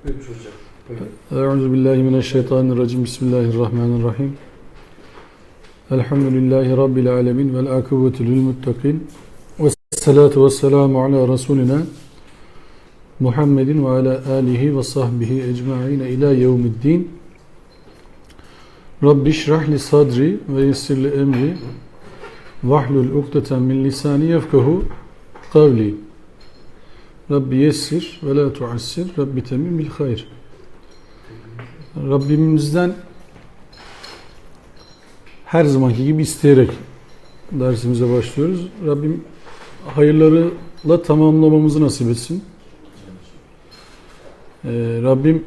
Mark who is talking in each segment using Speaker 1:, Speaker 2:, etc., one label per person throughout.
Speaker 1: 3 hocam.
Speaker 2: Euzubillahimineşşeytanirracim. Bismillahirrahmanirrahim. Elhamdülillahi Rabbil alemin. Vel akıbetu lil muttakin. Vessalatu vesselamu ala Resulina Muhammedin ve ala alihi ve sahbihi ecma'in ila yevmiddin. Rabbi şrah li sadri ve yessir li emri vahlul ukdeten min lisani yefkahu kavli. Rabbi yessir ve la tuassir. Rabbi temim bil hayr. Rabbimizden her zamanki gibi isteyerek dersimize başlıyoruz. Rabbim hayırlarıyla tamamlamamızı nasip etsin. Rabbim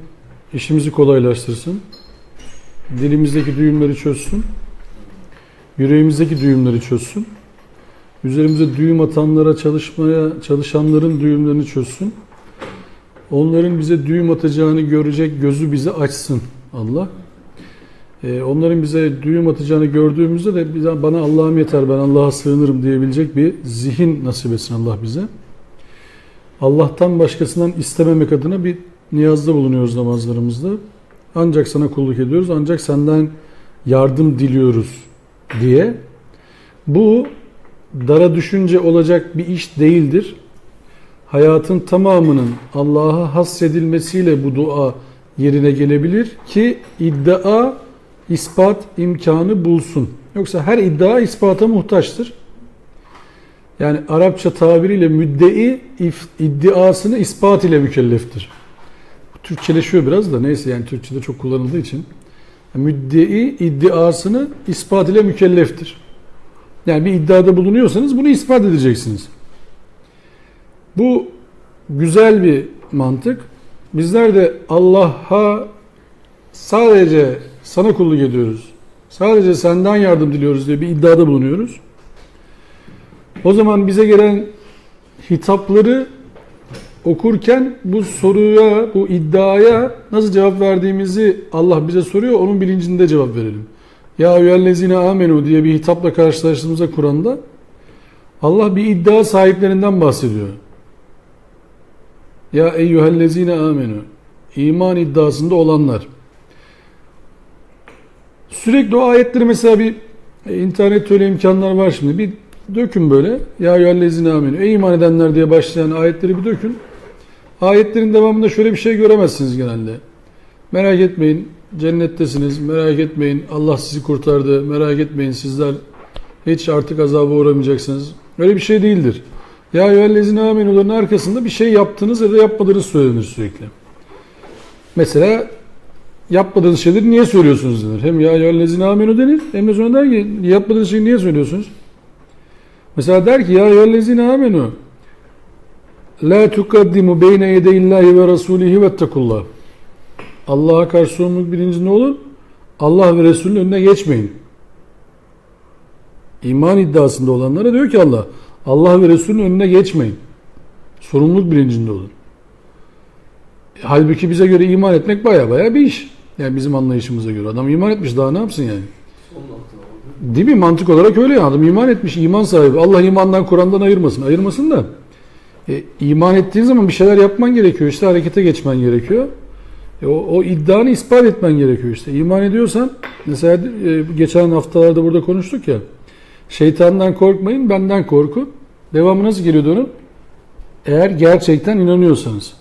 Speaker 2: işimizi kolaylaştırsın. Dilimizdeki düğümleri çözsün. Yüreğimizdeki düğümleri çözsün. Üzerimize düğüm atanlara çalışanların düğümlerini çözsün. Onların bize düğüm atacağını görecek gözü bize açsın Allah. Onların bize düğüm atacağını gördüğümüzde de bana Allah'ım yeter, ben Allah'a sığınırım diyebilecek bir zihin nasip etsin Allah bize. Allah'tan başkasından istememek adına bir niyazda bulunuyoruz namazlarımızda. Ancak sana kulluk ediyoruz, ancak senden yardım diliyoruz diye. Bu dara düşünce olacak bir iş değildir. Hayatın tamamının Allah'a hasredilmesiyle bu dua yerine gelebilir ki iddia ispat imkanı bulsun. Yoksa her iddia ispata muhtaçtır. Yani Arapça tabiriyle müddei iddiasını ispat ile mükelleftir. Türkçeleşiyor biraz da neyse, yani Türkçe'de çok kullanıldığı için. Müddei iddiasını ispat ile mükelleftir. Yani bir iddiada bulunuyorsanız bunu ispat edeceksiniz. Bu güzel bir mantık. Bizler de Allah'a sadece sana kulluk ediyoruz, sadece senden yardım diliyoruz diye bir iddiada bulunuyoruz. O zaman bize gelen hitapları okurken bu soruya, bu iddiaya nasıl cevap verdiğimizi Allah bize soruyor, onun bilincinde cevap verelim. Ya eyyühellezine amenu diye bir hitapla karşılaştığımızda Kur'an'da Allah bir iddia sahiplerinden bahsediyor. Ya eyyühellezine amenu, iman iddiasında olanlar. Sürekli o ayetleri mesela bir internet öyle imkanlar var şimdi. Bir dökün böyle. Ya eyyühellezine amenu, ey iman edenler diye başlayan ayetleri bir dökün. Ayetlerin devamında şöyle bir şey göremezsiniz genelde. Merak etmeyin, cennettesiniz, merak etmeyin, Allah sizi kurtardı, merak etmeyin, sizler hiç artık azaba uğramayacaksınız. Öyle bir şey değildir. Ya eyyühellezine amenuların arkasında bir şey yaptınız ya da yapmadığınız söylenir sürekli. Mesela yapmadığınız şeyleri niye söylüyorsunuz denir. Hem ya eyyühellezine amenu denir, hem de sonra der ki yapmadığınız şeyi niye söylüyorsunuz? Mesela der ki ya eyyühellezine amenu la tukaddimu beyne yedeyillahi ve rasulihi vettekullah. Allah'a karşı sorumluluk bilincinde olun. Allah ve Resulünün önüne geçmeyin. İman iddiasında olanlara diyor ki Allah, Allah ve Resulünün önüne geçmeyin. Sorumluluk bilincinde olun. Halbuki bize göre iman etmek baya baya bir iş. Yani bizim anlayışımıza göre. Adam iman etmiş, daha ne yapsın yani? Değil mi? Mantık olarak öyle ya. Adam iman etmiş, iman sahibi. Allah imandan, Kur'an'dan ayırmasın. Ayırmasın da. İman ettiğin zaman bir şeyler yapman gerekiyor. İşte harekete geçmen gerekiyor. O iddianı ispat etmen gerekiyor işte. İman ediyorsan, mesela geçen haftalarda burada konuştuk ya. Şeytandan korkmayın, benden korkun. Devamı nasıl geliyordu onun? Eğer gerçekten inanıyorsanız.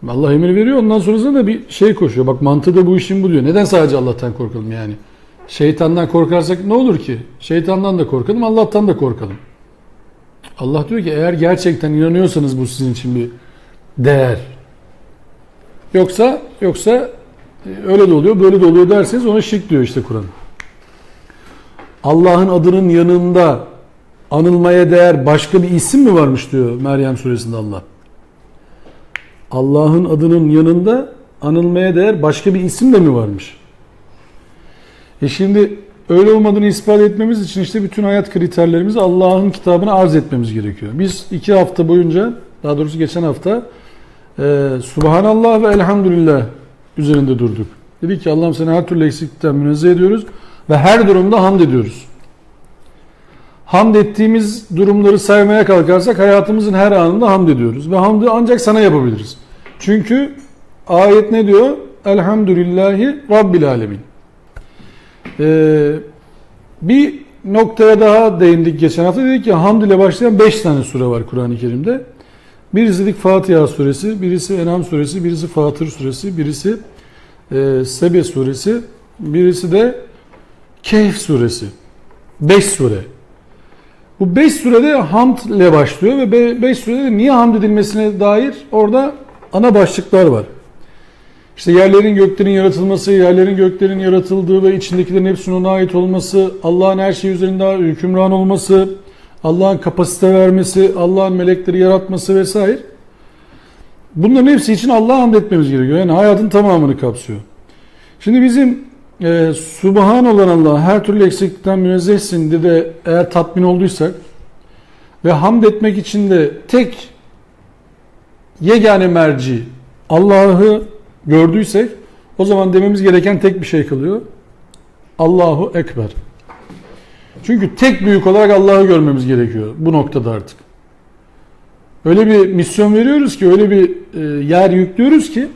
Speaker 2: Allah emir veriyor, ondan sonrasında da bir şey koşuyor. Bak mantığı da bu işin bu diyor. Neden sadece Allah'tan korkalım yani? Şeytandan korkarsak ne olur ki? Şeytandan da korkalım, Allah'tan da korkalım. Allah diyor ki eğer gerçekten inanıyorsanız bu sizin için bir değer. Yoksa öyle de oluyor, böyle de oluyor derseniz ona şirk diyor işte Kur'an. Allah'ın adının yanında anılmaya değer başka bir isim mi varmış diyor Meryem suresinde Allah. Allah'ın adının yanında anılmaya değer başka bir isim de mi varmış? Şimdi öyle olmadığını ispat etmemiz için işte bütün hayat kriterlerimizi Allah'ın kitabına arz etmemiz gerekiyor. Biz 2 hafta boyunca, daha doğrusu geçen hafta Subhanallah ve Elhamdülillah üzerinde durduk. Dedik ki Allah'ım seni her türlü eksiklikten münezzeh ediyoruz ve her durumda hamd ediyoruz. Hamd ettiğimiz durumları saymaya kalkarsak hayatımızın her anında hamd ediyoruz. Ve hamdı ancak sana yapabiliriz. Çünkü ayet ne diyor? Elhamdülillahi Rabbil Alemin. Bir noktaya daha değindik geçen hafta. Dedik ki hamd ile başlayan 5 tane sure var Kur'an-ı Kerim'de. Birisi dedik Fatiha suresi, birisi En'am suresi, birisi Fatır suresi, birisi Sebe suresi, birisi de Kehf suresi. 5 sure. Bu 5 surede hamd ile başlıyor ve 5 surede de niye hamd edilmesine dair orada ana başlıklar var. İşte yerlerin göklerin yaratılması, yerlerin göklerin yaratıldığı ve içindekilerin hepsinin ona ait olması, Allah'ın her şey üzerinde hükümran olması, Allah'ın kapasite vermesi, Allah'ın melekleri yaratması vesaire. Bunların hepsi için Allah'a hamd etmemiz gerekiyor. Yani hayatın tamamını kapsıyor. Şimdi bizim Subhan olan Allah her türlü eksiklikten münezzehsin de eğer tatmin olduysak ve hamd etmek için de tek yegane merci Allah'ı gördüysek o zaman dememiz gereken tek bir şey kalıyor. Allahu Ekber. Çünkü tek büyük olarak Allah'ı görmemiz gerekiyor bu noktada artık. Öyle bir misyon veriyoruz ki, öyle bir yer yüklüyoruz ki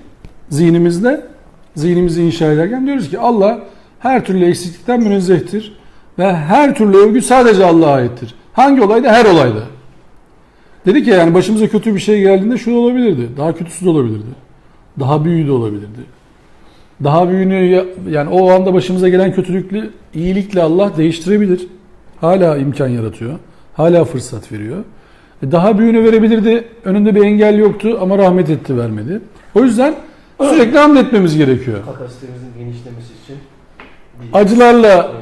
Speaker 2: zihnimizde, zihnimizi inşa ederken diyoruz ki Allah her türlü eksiklikten münezzehtir ve her türlü övgü sadece Allah'a aittir. Hangi olayda? Her olayda. Dedik ya yani başımıza kötü bir şey geldiğinde şu olabilirdi, daha kötüsü de olabilirdi. Daha büyüğü de olabilirdi. Daha büyüğünü yani o anda başımıza gelen kötülüklü iyilikle Allah değiştirebilir. Hala imkan yaratıyor. Hala fırsat veriyor. Daha büyüğünü verebilirdi. Önünde bir engel yoktu ama rahmet etti, vermedi. O yüzden sürekli hamd etmemiz gerekiyor.
Speaker 1: Kapasitemizin genişlemesi için.
Speaker 2: Acılarla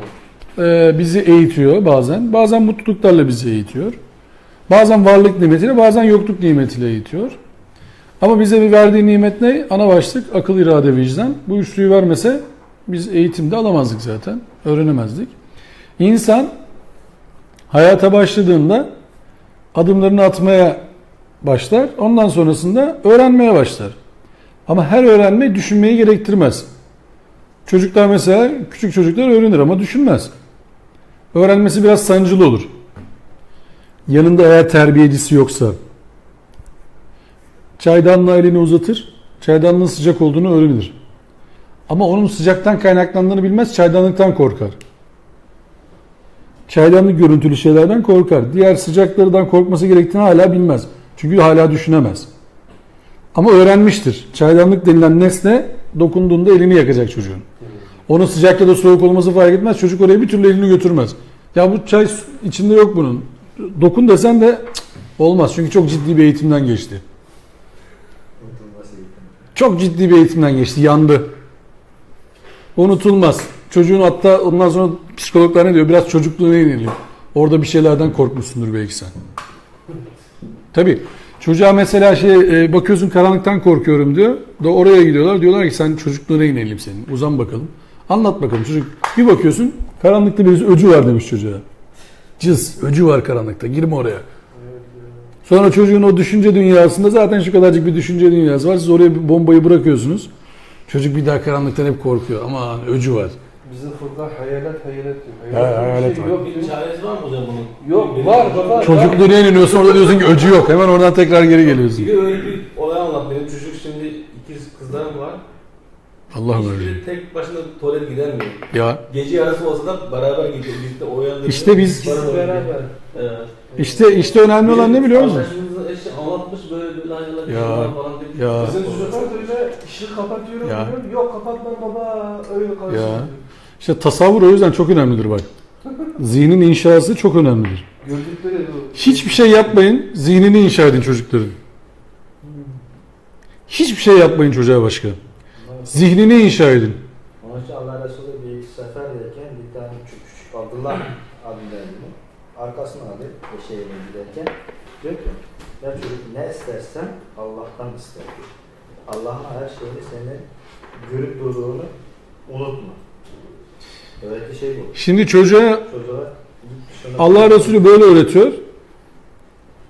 Speaker 2: bizi eğitiyor bazen. Bazen mutluluklarla bizi eğitiyor. Bazen varlık nimetiyle, bazen yokluk nimetiyle eğitiyor. Ama bize bir verdiği nimet ne? Ana başlık akıl, irade, vicdan. Bu üçlüyü vermese biz eğitimde alamazdık zaten. Öğrenemezdik. İnsan hayata başladığında adımlarını atmaya başlar. Ondan sonrasında öğrenmeye başlar. Ama her öğrenme düşünmeyi gerektirmez. Çocuklar mesela, küçük çocuklar öğrenir ama düşünmez. Öğrenmesi biraz sancılı olur. Yanında eğer terbiyecisi yoksa. Çaydanlığa elini uzatır, çaydanlığın sıcak olduğunu öğrenir. Ama onun sıcaktan kaynaklandığını bilmez, çaydanlıktan korkar. Çaydanlık görüntülü şeylerden korkar. Diğer sıcaklardan korkması gerektiğini hala bilmez. Çünkü hala düşünemez. Ama öğrenmiştir. Çaydanlık denilen nesne dokunduğunda elini yakacak çocuğun. Onun sıcak ya da soğuk olması fark etmez. Çocuk oraya bir türlü elini götürmez. Ya bu çay içinde yok bunun. Dokun desen de olmaz. Çünkü çok ciddi bir eğitimden geçti. Çok ciddi bir eğitimden geçti. Yandı. Unutulmaz. Çocuğun hatta ondan sonra psikologlar ne diyor? Biraz çocukluğuna iniliyor. Orada bir şeylerden korkmuşsundur belki sen. Tabii. Çocuğa mesela bakıyorsun karanlıktan korkuyorum diyor. Da oraya gidiyorlar. Diyorlar ki sen çocukluğuna inelim senin. Uzan bakalım. Anlat bakalım çocuk. Bir bakıyorsun karanlıkta birisi öcü var demiş çocuğa. Cız. Öcü var karanlıkta. Girme oraya. Sonra çocuğun o düşünce dünyasında zaten şu kadarcık bir düşünce dünyası var. Siz oraya bir bombayı bırakıyorsunuz. Çocuk bir daha karanlıktan hep korkuyor. Aman öcü var.
Speaker 1: Bizim Furkan hayalet hayalet diyor.
Speaker 2: Hayalet var.
Speaker 1: Yok,
Speaker 3: bir çaresi var mı hocam bunun?
Speaker 1: Yok var baba.
Speaker 2: Çocukluğuna ininiyorsun orada diyorsun ki öcü yok. Hemen oradan tekrar geri geliyorsun.
Speaker 3: Bir de öyle bir olay anlat. Benim çocuk şimdi ikiz kızlarım var.
Speaker 2: Allah'ım öyle.
Speaker 3: Tek başına tuvalet gidemiyor.
Speaker 2: Ya.
Speaker 3: Gece yarısı olsa da beraber gidiyor. Birlikte uyandırıyor.
Speaker 2: İşte biz
Speaker 1: beraber.
Speaker 3: Evet.
Speaker 2: İşte önemli olan ne biliyor musun?
Speaker 3: Arkadaşımızın eşi anlatmış böyle bir hayalet falan dedi.
Speaker 2: Ya.
Speaker 1: Bizim çocuklar da öyle ışığı kapatıyorum diyorum. Yok kapatmam baba öyle kalsın.
Speaker 2: Ya. İşte tasavvur o yüzden çok önemlidir bak. Zihnin inşası çok önemlidir.
Speaker 1: Gördükleri
Speaker 2: hiçbir şey yapmayın, zihnini inşa edin çocukların. Hiçbir şey yapmayın çocuğa başka. Zihnini inşa edin.
Speaker 4: Onun için Allah Resulü bir seferdeyken bir tane küçük Abdullah adında arkasına aldı eşeğine giderken diyor ki ya çocuk ne istersen Allah'tan ister. Allah'ın her şeyini senin görüp durduğunu unutma. Öğrettiği şey bu.
Speaker 2: Şimdi çocuğa Allah Resulü böyle öğretiyor.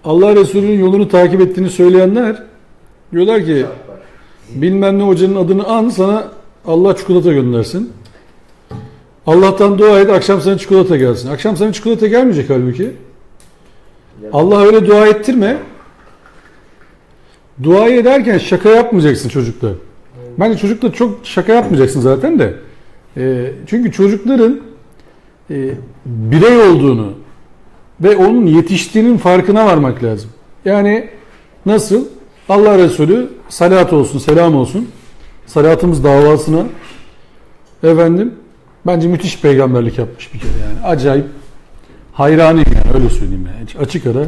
Speaker 2: Allah Resulü'nün yolunu takip ettiğini söyleyenler diyorlar ki bilmem ne hocanın adını an sana Allah çikolata göndersin. Allah'tan dua et akşam sana çikolata gelsin. Akşam sana çikolata gelmeyecek halbuki. Allah öyle dua ettirme. Duayı ederken şaka yapmayacaksın çocukla. Bence çocukla çok şaka yapmayacaksın zaten de. Çünkü çocukların birey olduğunu ve onun yetiştiğinin farkına varmak lazım. Yani nasıl? Allah Resulü salat olsun, selam olsun. Salatımız davasına. Efendim, bence müthiş peygamberlik yapmış bir kere yani. Acayip hayranıyım yani, öyle söyleyeyim yani. Açık ara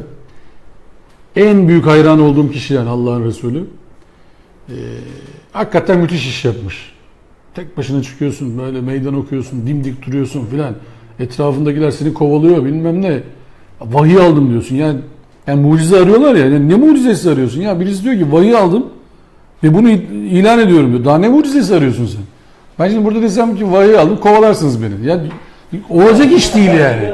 Speaker 2: en büyük hayran olduğum kişi yani Allah'ın Resulü. Hakikaten müthiş iş yapmış. Tek başına çıkıyorsun, böyle meydan okuyorsun, dimdik duruyorsun filan. Etrafındakiler seni kovalıyor bilmem ne. Vahiy aldım diyorsun. Yani mucize arıyorlar ya. Yani ne mucizesi arıyorsun? Ya birisi diyor ki vahiy aldım ve bunu ilan ediyorum diyor. Daha ne mucizesi arıyorsun sen? Ben şimdi burada desem ki vahiy aldım, kovalarsınız beni. Ya olacak iş değil yani.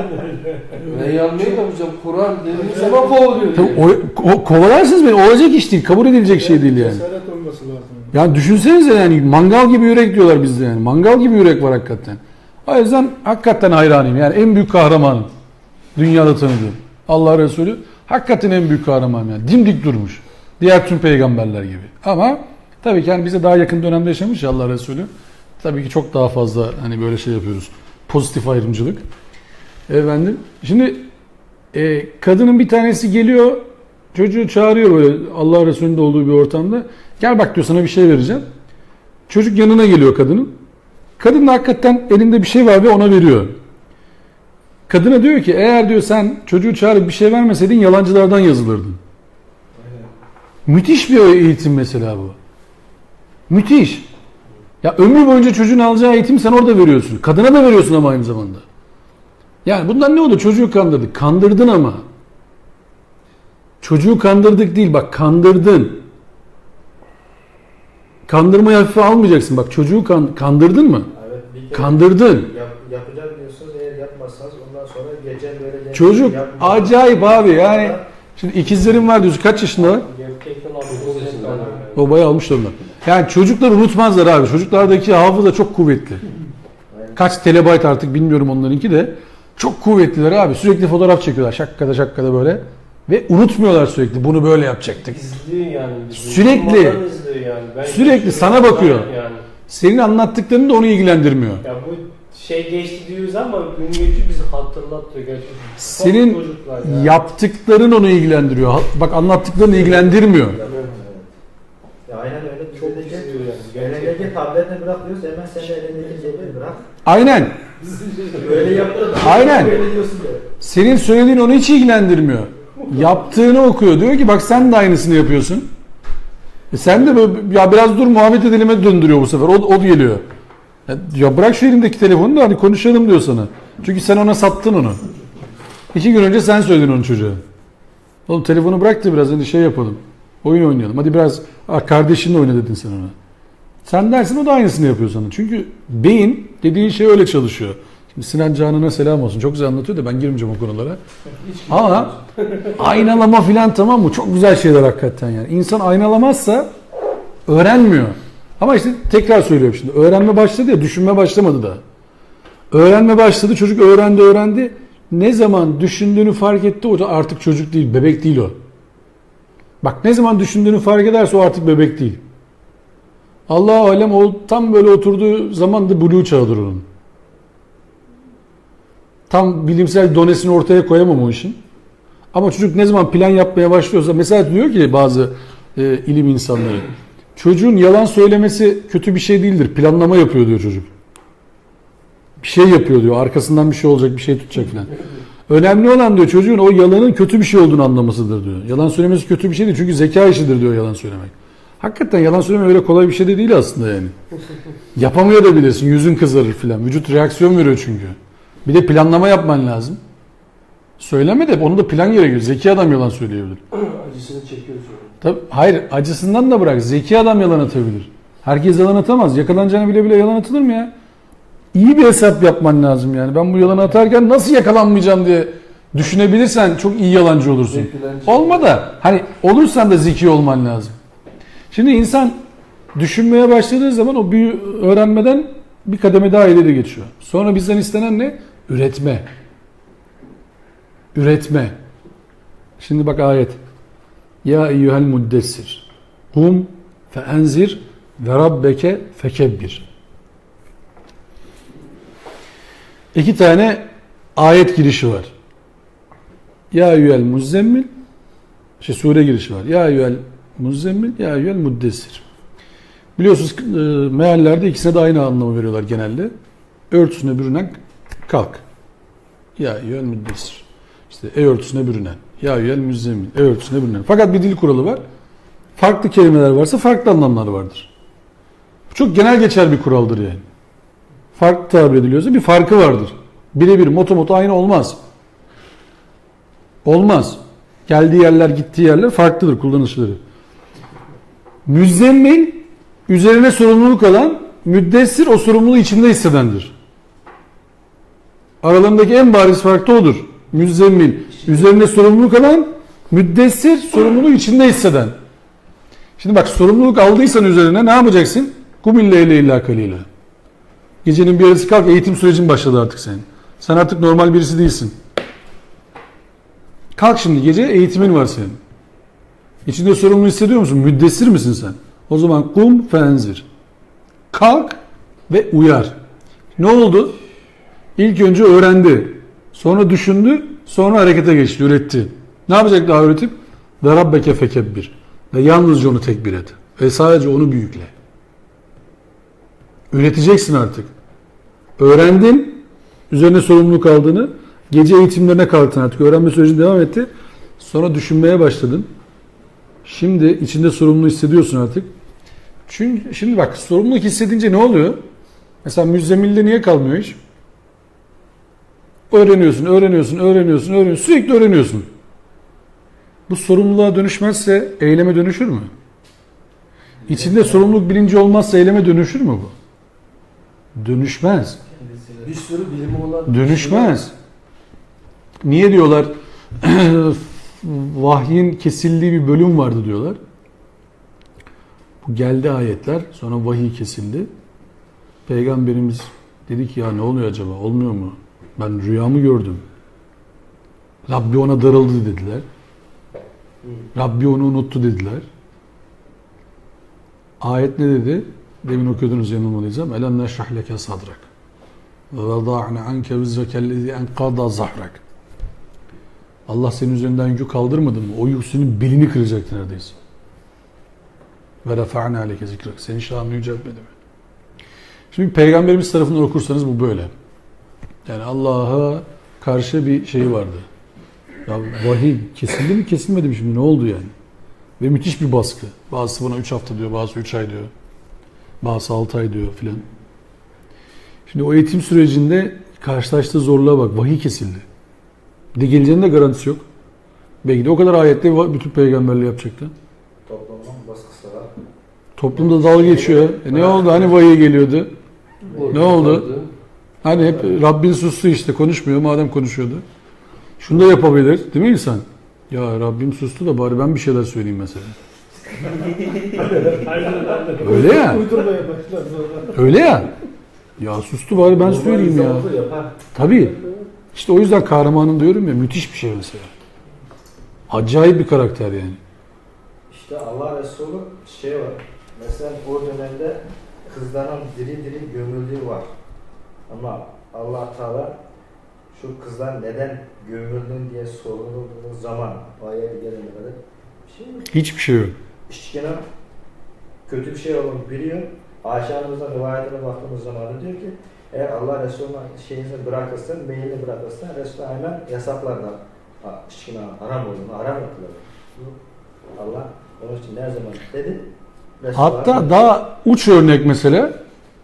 Speaker 1: Vahiy almayı da hocam, Kur'an dediğiniz zaman kovalıyor.
Speaker 2: Tabii, kovalarsınız beni. Olacak iş değil. Kabul edilecek şey değil yani.
Speaker 5: Cesaret olması lazım.
Speaker 2: Yani düşünsenize yani mangal gibi yürek diyorlar bizde yani. Mangal gibi yürek var hakikaten. O yüzden hakikaten hayranıyım. Yani en büyük kahramanım. Dünyada tanıdığım. Allah Resulü hakikaten en büyük kahramanım yani. Dimdik durmuş. Diğer tüm peygamberler gibi. Ama tabii ki yani bize daha yakın dönemde yaşamış ya Allah Resulü. Tabii ki çok daha fazla hani böyle şey yapıyoruz. Pozitif ayrımcılık. Efendim. Şimdi kadının bir tanesi geliyor. Çocuğu çağırıyor böyle Allah Resulü'nün de olduğu bir ortamda. Gel bak diyor, sana bir şey vereceğim. Çocuk yanına geliyor kadının. Kadın da hakikaten elinde bir şey var ve ona veriyor. Kadına diyor ki eğer diyor sen çocuğu çağırıp bir şey vermeseydin yalancılardan yazılırdın.
Speaker 5: Aynen.
Speaker 2: Müthiş bir eğitim mesela bu. Müthiş. Ya ömrü boyunca çocuğun alacağı eğitimi sen orada veriyorsun. Kadına da veriyorsun ama aynı zamanda. Yani bundan ne oldu? Çocuğu kandırdık. Kandırdın ama. Çocuğu kandırdık değil bak, kandırdın. Kandırmayı hafife almayacaksın. Bak çocuğu kandırdın mı?
Speaker 4: Evet, bir kere
Speaker 2: kandırdın.
Speaker 4: Yapacağım diyorsunuz, eğer yapmazsanız ondan sonra gece böyle...
Speaker 2: Çocuk acayip abi yani. Şimdi ikizlerim var diyorsun. Kaç yaşında? O bayağı almışlar onlar. Yani çocuklar unutmazlar abi. Çocuklardaki hafıza çok kuvvetli. Kaç terabayt artık bilmiyorum onlarınki de. Çok kuvvetliler abi. Sürekli fotoğraf çekiyorlar. Şakkada şakkada böyle. Ve unutmuyorlar sürekli. Bunu böyle yapacaktık.
Speaker 1: İzliyor yani.
Speaker 2: Sürekli.
Speaker 1: Yani. Ben
Speaker 2: sürekli sana bakıyor.
Speaker 1: Yani.
Speaker 2: Senin anlattıklarını da onu ilgilendirmiyor.
Speaker 1: Ya bu şey geçti diyoruz ama gün geçiyor bizi hatırlatıyor gerçekten.
Speaker 2: Senin yaptıkların onu ilgilendiriyor. Bak anlattıklarını ilgilendirmiyor.
Speaker 4: Evet. Ya aynen öyle.
Speaker 1: Çok izliyor yani.
Speaker 4: Elindeki tabletle bırak diyoruz, hemen sen de elindeki cebini bırak.
Speaker 2: Aynen.
Speaker 4: Böyle yaptın.
Speaker 2: Aynen.
Speaker 4: Böyle diyorsun diyor.
Speaker 2: Senin söylediğin onu hiç ilgilendirmiyor. Yaptığını okuyor. Diyor ki bak sen de aynısını yapıyorsun. Sen de böyle, ya biraz dur muhabbet edelim'e döndürüyor bu sefer. O geliyor. Ya bırak şu elindeki telefonu da hani konuşalım diyor sana. Çünkü sen ona sattın onu. 2 gün önce sen söyledin onu çocuğa. Oğlum telefonu bırak da biraz hani şey yapalım. Oyun oynayalım. Hadi biraz kardeşinle oyna dedin sen ona. Sen dersin o da aynısını yapıyor sana. Çünkü beyin dediğin şey öyle çalışıyor. Şimdi Sinan Canan'a selam olsun. Çok güzel anlatıyor da ben girmeyeceğim o konulara. Ama aynalama filan tamam mı? Çok güzel şeyler hakikaten yani. İnsan aynalamazsa öğrenmiyor. Ama işte tekrar söylüyorum şimdi. Öğrenme başladı ya, düşünme başlamadı da. Öğrenme başladı, çocuk öğrendi öğrendi. Ne zaman düşündüğünü fark etti o da artık çocuk değil, bebek değil o. Bak ne zaman düşündüğünü fark ederse o artık bebek değil. Allah-u alem o tam böyle oturduğu zaman da buluğ çağıdır onun. Tam bilimsel donesini ortaya koyamam o işin. Ama çocuk ne zaman plan yapmaya başlıyorsa, mesela diyor ki bazı ilim insanları, çocuğun yalan söylemesi kötü bir şey değildir. Planlama yapıyor diyor çocuk. Bir şey yapıyor diyor. Arkasından bir şey olacak, bir şey tutacak falan. Önemli olan diyor çocuğun o yalanın kötü bir şey olduğunu anlamasıdır diyor. Yalan söylemesi kötü bir şey değil. Çünkü zeka işidir diyor yalan söylemek. Hakikaten yalan söylemek öyle kolay bir şey de değil aslında yani. Yapamıyor da bilirsin. Yüzün kızarır filan. Vücut reaksiyon veriyor çünkü. Bir de planlama yapman lazım. Söyleme de onu da plan gerekiyor. Zeki adam yalan söyleyebilir.
Speaker 1: Acısını çekiyor sonra.
Speaker 2: Tabii, hayır acısından da bırak. Zeki adam yalan atabilir. Herkes yalan atamaz. Yakalanacağını bile bile yalan atılır mı ya? İyi bir hesap yapman lazım yani. Ben bu yalanı atarken nasıl yakalanmayacağım diye düşünebilirsen çok iyi yalancı olursun. Olma da hani olursan da zeki olman lazım. Şimdi insan düşünmeye başladığı zaman o büyü öğrenmeden bir kademe daha ileri geçiyor. Sonra bizden istenen ne? Üretme. Üretme. Şimdi bak ayet. Ya eyyuhel muddessir. Kum feenzir ve rabbeke fekebbir. İki tane ayet girişi var. Ya eyyühel muzzemmil, sure girişi var. Ya eyyühel muzzemmil, ya eyyühel muddessir. Biliyorsunuz meallerde ikisine de aynı anlamı veriyorlar genelde. Örtüsüne bürünen kalk. Ya eyyühel müddessir. İşte ey örtüsüne bürünen. Ya eyyühel müzzemmil. Ey örtüsüne bürünen. Fakat bir dil kuralı var. Farklı kelimeler varsa farklı anlamlar vardır. Bu çok genel geçer bir kuraldır yani. Farklı tabir ediliyorsa bir farkı vardır. Birebir moto aynı olmaz. Olmaz. Geldiği yerler, gittiği yerler farklıdır kullanışları. Müzzemmil üzerine sorumluluk alan, müddessir o sorumluluğu içinde hissedendir. Aralarındaki en bariz fark da odur. Müzzemmil üzerine sorumluluk alan, müddessir sorumluluğu içinde hisseden. Şimdi bak, sorumluluk aldıysan üzerine ne yapacaksın? Kumilleyle illa kalila. Gecenin bir yarısı kalk, eğitim sürecin başladı artık senin. Sen artık normal birisi değilsin. Kalk şimdi, gece eğitimin var senin. İçinde sorumlu hissediyor musun? Müddessir misin sen? O zaman kum fenzir. Kalk ve uyar. Ne oldu? İlk önce öğrendi. Sonra düşündü. Sonra harekete geçti, üretti. Ne yapacak daha üretip? Ve rabbeke fekebbir. Ve yalnızca onu tekbir et. Ve sadece onu büyükle. Üreteceksin artık. Öğrendin. Üzerine sorumluluk aldığını. Gece eğitimlerine kalktın artık. Öğrenme sürecine devam etti. Sonra düşünmeye başladın. Şimdi içinde sorumluluğu hissediyorsun artık. Çünkü şimdi bak, sorumluluk hissedince ne oluyor? Mesela müzzemmilde niye kalmıyor hiç? Öğreniyorsun, öğreniyorsun, öğreniyorsun, öğreniyorsun. Sürekli öğreniyorsun. Bu sorumluluğa dönüşmezse eyleme dönüşür mü? İçinde sorumluluk bilinci olmazsa eyleme dönüşür mü bu? Dönüşmez.
Speaker 1: Bir sürü bilimi olan
Speaker 2: dönüşmez. Niye diyorlar? Vahyin kesildiği bir bölüm vardı diyorlar. Bu geldi ayetler, sonra vahiy kesildi. Peygamberimiz dedi ki ya ne oluyor acaba? Olmuyor mu? Ben rüyamı gördüm. Rabbi ona darıldı dediler. Rabbi onu unuttu dediler. Ayet ne dedi? Demin okuyordunuz yanılmadıysam. Elem neşrah leke sadrak. Ve veda'na anke vizrekellezi enkada zahrak. Allah senin üzerinden yükü kaldırmadı mı? O yük senin belini kıracaktı neredeyse. Ve refa'na aleyke zikrak. Senin şanını yüceltmedi mi? Şimdi Peygamberimiz tarafından okursanız bu böyle. Yani Allah'a karşı bir şey vardı. Ya vahiy kesildi mi kesilmedi mi şimdi ne oldu yani? Ve müthiş bir baskı. Bazısı buna 3 hafta diyor, bazısı 3 ay diyor. Bazısı 6 ay diyor filan. Şimdi o eğitim sürecinde karşılaştığı zorluğa bak. Vahiy kesildi. Bir de geleceğinin de garantisi yok. Belki de o kadar ayette bütün peygamberliği yapacaktı.
Speaker 4: Toplumun baskısı var.
Speaker 2: Toplumda dalga geçiyor. Ne oldu? Hani vahiy geliyordu? Ne oldu? Hani hep Rabbin sustu işte, konuşmuyor madem konuşuyordu. Şunu da yapabilir değil mi insan? Ya Rabbim sustu da bari ben bir şeyler söyleyeyim mesela. Öyle ya. Öyle ya. Ya sustu bari ben söyleyeyim ya. Tabii. İşte o yüzden kahramanım diyorum ya, müthiş bir şey mesela. Acayip bir karakter yani.
Speaker 4: İşte Allah Resulü şey var. Mesela o dönemde kızların diri diri gömüldüğü var. Ama Allah Teala şu kızlar neden gömüldün diye sorulduğu zaman ayet gelene kadar bir şey yok.
Speaker 2: Hiçbir şey yok.
Speaker 4: İşte kötü bir şey olduğunu biliyor. Ayşe Hanım'ın rivayetine baktığımız zaman da diyor ki eğer Allah Resulü'nün şeyini bırakırsa, meylini bırakırsa Resulü hemen yasaklar da içkinin haram olduğunu haram ettiler. Allah onun için her zaman dedi.
Speaker 2: Hatta daha uç örnek mesela.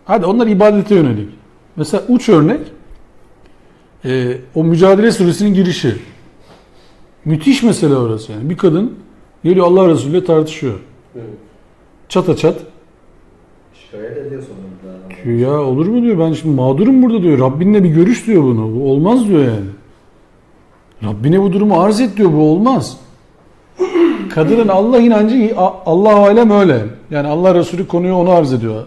Speaker 2: Hadi onlar ibadete yönelik. Mesela uç örnek o Mücadele Suresinin girişi. Müthiş mesele orası yani. Bir kadın geliyor Allah Resulü ile tartışıyor.
Speaker 3: Evet.
Speaker 2: Çata çat.
Speaker 4: Şikayet ediyor sonunda.
Speaker 2: Ya olur mu diyor, ben şimdi mağdurum burada diyor. Rabbinle bir görüş diyor bunu. Bu olmaz diyor yani. Rabbine bu durumu arz et diyor, bu olmaz. Kadının Allah inancı, Allah alem öyle. Yani Allah Resulü konuyu onu arz ediyor.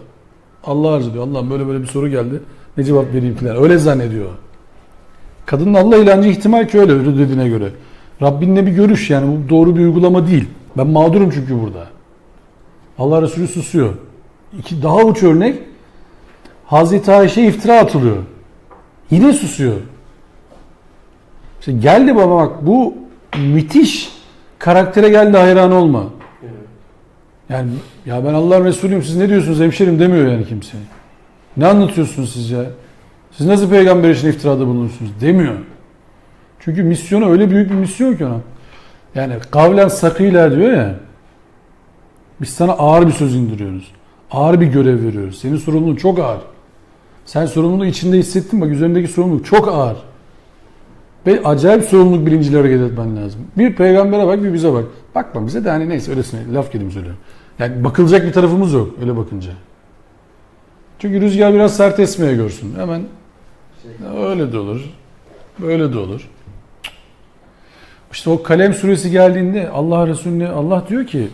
Speaker 2: Allah arz ediyor. Allah'ım böyle böyle bir soru geldi. Ne cevap vereyim filan. Öyle zannediyor. Kadının Allah inancı ihtimal ki öyle dediğine göre. Rabbinle bir görüş yani bu doğru bir uygulama değil. Ben mağdurum çünkü burada. Allah Resulü susuyor. İki, daha uç örnek, Hazreti Ayşe iftira atılıyor. Yine susuyor. İşte geldi baba bak, bu müthiş karaktere geldi, hayran olma. Yani ya ben Allah'ın Resulüyüm, siz ne diyorsunuz hemşerim demiyor yani kimseye. Ne anlatıyorsunuz siz ya? Siz nasıl peygamber için iftirada bulunursunuz demiyor. Çünkü misyonu öyle büyük bir misyon ki ona. Yani kavlen sakîlâ diyor ya. Biz sana ağır bir söz indiriyoruz. Ağır bir görev veriyoruz. Senin sorumluluğun çok ağır. Sen sorumluluğu içinde hissettin, bak üzerindeki sorumluluk çok ağır. Ve acayip sorumluluk bilinciyle hareket etmen lazım. Bir peygambere bak, bir bize bak. Bakma bize de hani neyse öylesine laf gelimi söylüyorum. Yani bakılacak bir tarafımız yok öyle bakınca. Çünkü rüzgar biraz sert esmeye görsün. Hemen öyle de olur. Böyle de olur. İşte o Kalem suresi geldiğinde Allah Resulüne Allah diyor ki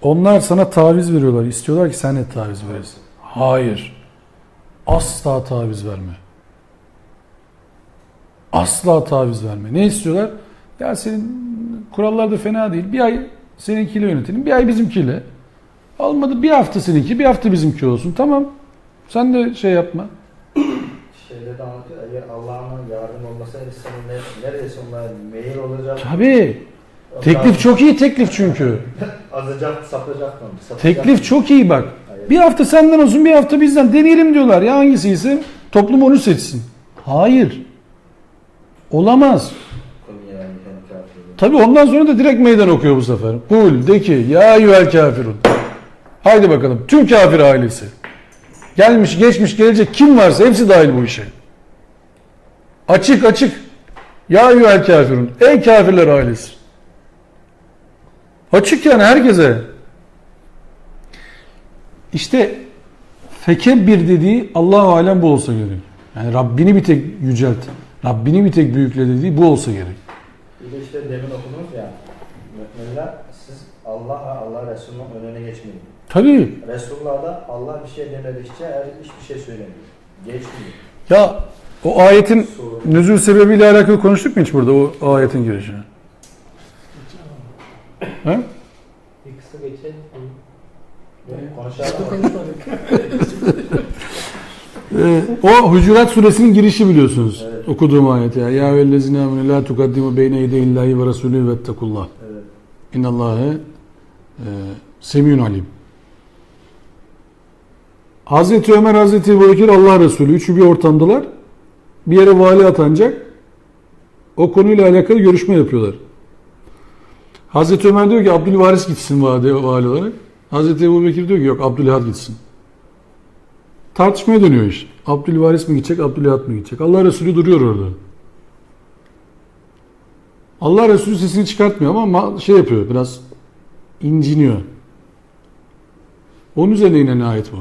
Speaker 2: onlar sana taviz veriyorlar. İstiyorlar ki sen de taviz veresin. Hayır. Asla taviz verme. Asla taviz verme. Ne istiyorlar? Ya senin kurallar da fena değil. Bir ay seninkiyle yönetelim. Bir ay bizimkiyle. Olmadı bir hafta seninki, bir hafta bizimki olsun. Tamam. Sen de şey yapma.
Speaker 4: Şeyde de anlatıyor. Eğer Allah'ın yardım olmasaydı senin neredeyse onlara meyil olacak.
Speaker 2: Tabii. Teklif çok iyi teklif çünkü.
Speaker 4: Azacak, sapacak mı?
Speaker 2: Teklif çok iyi bak. Hayır. Bir hafta senden olsun, bir hafta bizden. Deneyelim diyorlar. Ya hangisi ise toplum onu seçsin. Hayır. Olamaz. Tabii ondan sonra da direkt meydan okuyor bu sefer. Kul de ki ya eyyühel kafirun. Haydi bakalım tüm kafir ailesi. Gelmiş, geçmiş, gelecek kim varsa hepsi dahil bu işe. Açık açık. Ya eyyühel kafirun. Ey kafirler ailesi. Açık yani herkese. İşte fekebbir dediği Allahu alem bu olsa gerek. Yani Rabbini bir tek yücelt. Rabbini bir tek büyükle dediği bu olsa gerek.
Speaker 4: Bir de işte demin okudunuz ya, müminler siz Allah ve Allah Resulü'nün önüne geçmeyin.
Speaker 2: Tabii.
Speaker 4: Resulullah da Allah bir şey demedikçe hiçbir şey söylemiyor. Geçmiyor.
Speaker 2: Ya o ayetin nüzul sebebiyle alakalı konuştuk mu hiç burada o ayetin girişini? He?
Speaker 1: Bir kısa geçelim.
Speaker 2: O Hucurat suresinin girişi biliyorsunuz. Evet. Okuduğum ayet ya. Ya eyyühellezine âmenû lâ tukaddimu beyne yedeyillahi ve rasûlühü vettekullah. Evet. İnnallâhe semiyun alim. Hazreti Ömer, Hazreti Ebubekir, Allah Resulü üçü bir ortamdalar. Bir yere vali atanacak. O konuyla alakalı görüşme yapıyorlar. Hazreti Ömer diyor ki Abdülvaris gitsin vali olarak. Hazreti Ebubekir diyor ki yok Abdülhad gitsin. Tartışmaya dönüyor iş. Abdülvaris mi gidecek, Abdülhad mı gidecek? Allah Resulü duruyor orada. Allah Resulü sesini çıkartmıyor ama şey yapıyor, biraz inciniyor. Onun üzerine inen ayet bu.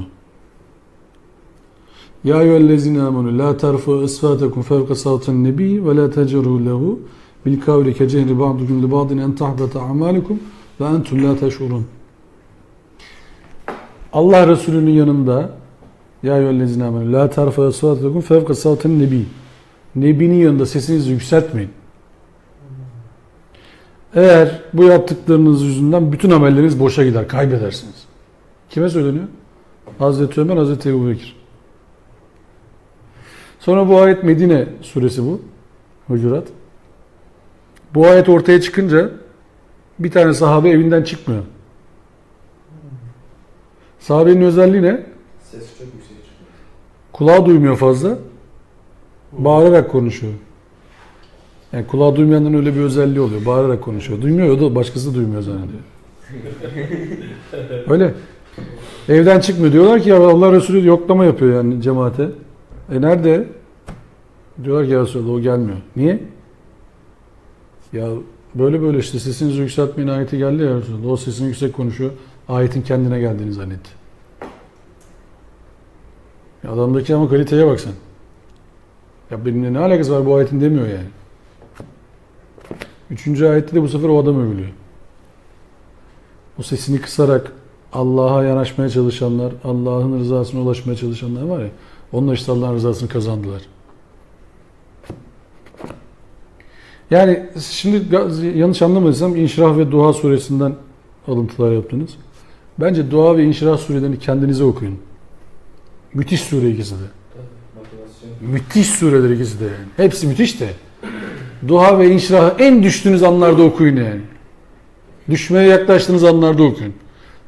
Speaker 2: Ya eyyühellezine âmenû lâ terfû esfâtekum fevke savtin nebî ve lâ tecerû lehu bil kavli kecehri ba'dukum li ba'din en tahbete a'mâlikum ve entum lâ teş'urûn. Allah Resulü'nün yanında ya eyyühellezine âmenû lâ terfû esfâtekum fevke savtin nebî. Nebinin yanında sesinizi yükseltmeyin. Eğer bu yaptıklarınız yüzünden bütün amelleriniz boşa gider, kaybedersiniz. Kime söyleniyor? Hazreti Ömer, Hazreti Ebubekir. Sonra bu ayet Medine suresi bu. Hucurat. Bu ayet ortaya çıkınca bir tane sahabe evinden çıkmıyor. Sahabenin özelliği ne?
Speaker 4: Ses çok yüksek çıkıyor.
Speaker 2: Kulağı duymuyor fazla. Bağırarak konuşuyor. Yani kulağı duymayanların öyle bir özelliği oluyor. Bağırarak konuşuyor. Duymuyor, o da başkası duymuyor zannediyor. Öyle. Evden çıkmıyor. Diyorlar ki ya Allah Resulü yoklama yapıyor yani cemaate. E nerede? Diyorlar ki ya Resulallah o gelmiyor. Niye? Ya böyle böyle işte sesinizi yükseltmeyin ayeti geldi ya Resulallah. O sesini yüksek konuşuyor. Ayetin kendine geldiğini zannetti. Ya adamdaki ama kaliteye bak sen. Ya benimle ne alakası var bu ayetin demiyor yani. Üçüncü ayette de bu sefer o adam övülüyor. O sesini kısarak Allah'a yanaşmaya çalışanlar, Allah'ın rızasına ulaşmaya çalışanlar var ya, onlar işte Allah'ın rızasını kazandılar. Yani şimdi yanlış anlamadıysam İnşirah ve Duha suresinden alıntılar yaptınız. Bence Dua ve İnşirah surelerini kendinize okuyun. Müthiş sure ikisi de. Müthiş sureler ikisi de yani. Hepsi müthiş de. Dua ve İnşirah'ı en düştüğünüz anlarda okuyun yani. Düşmeye yaklaştığınız anlarda okuyun.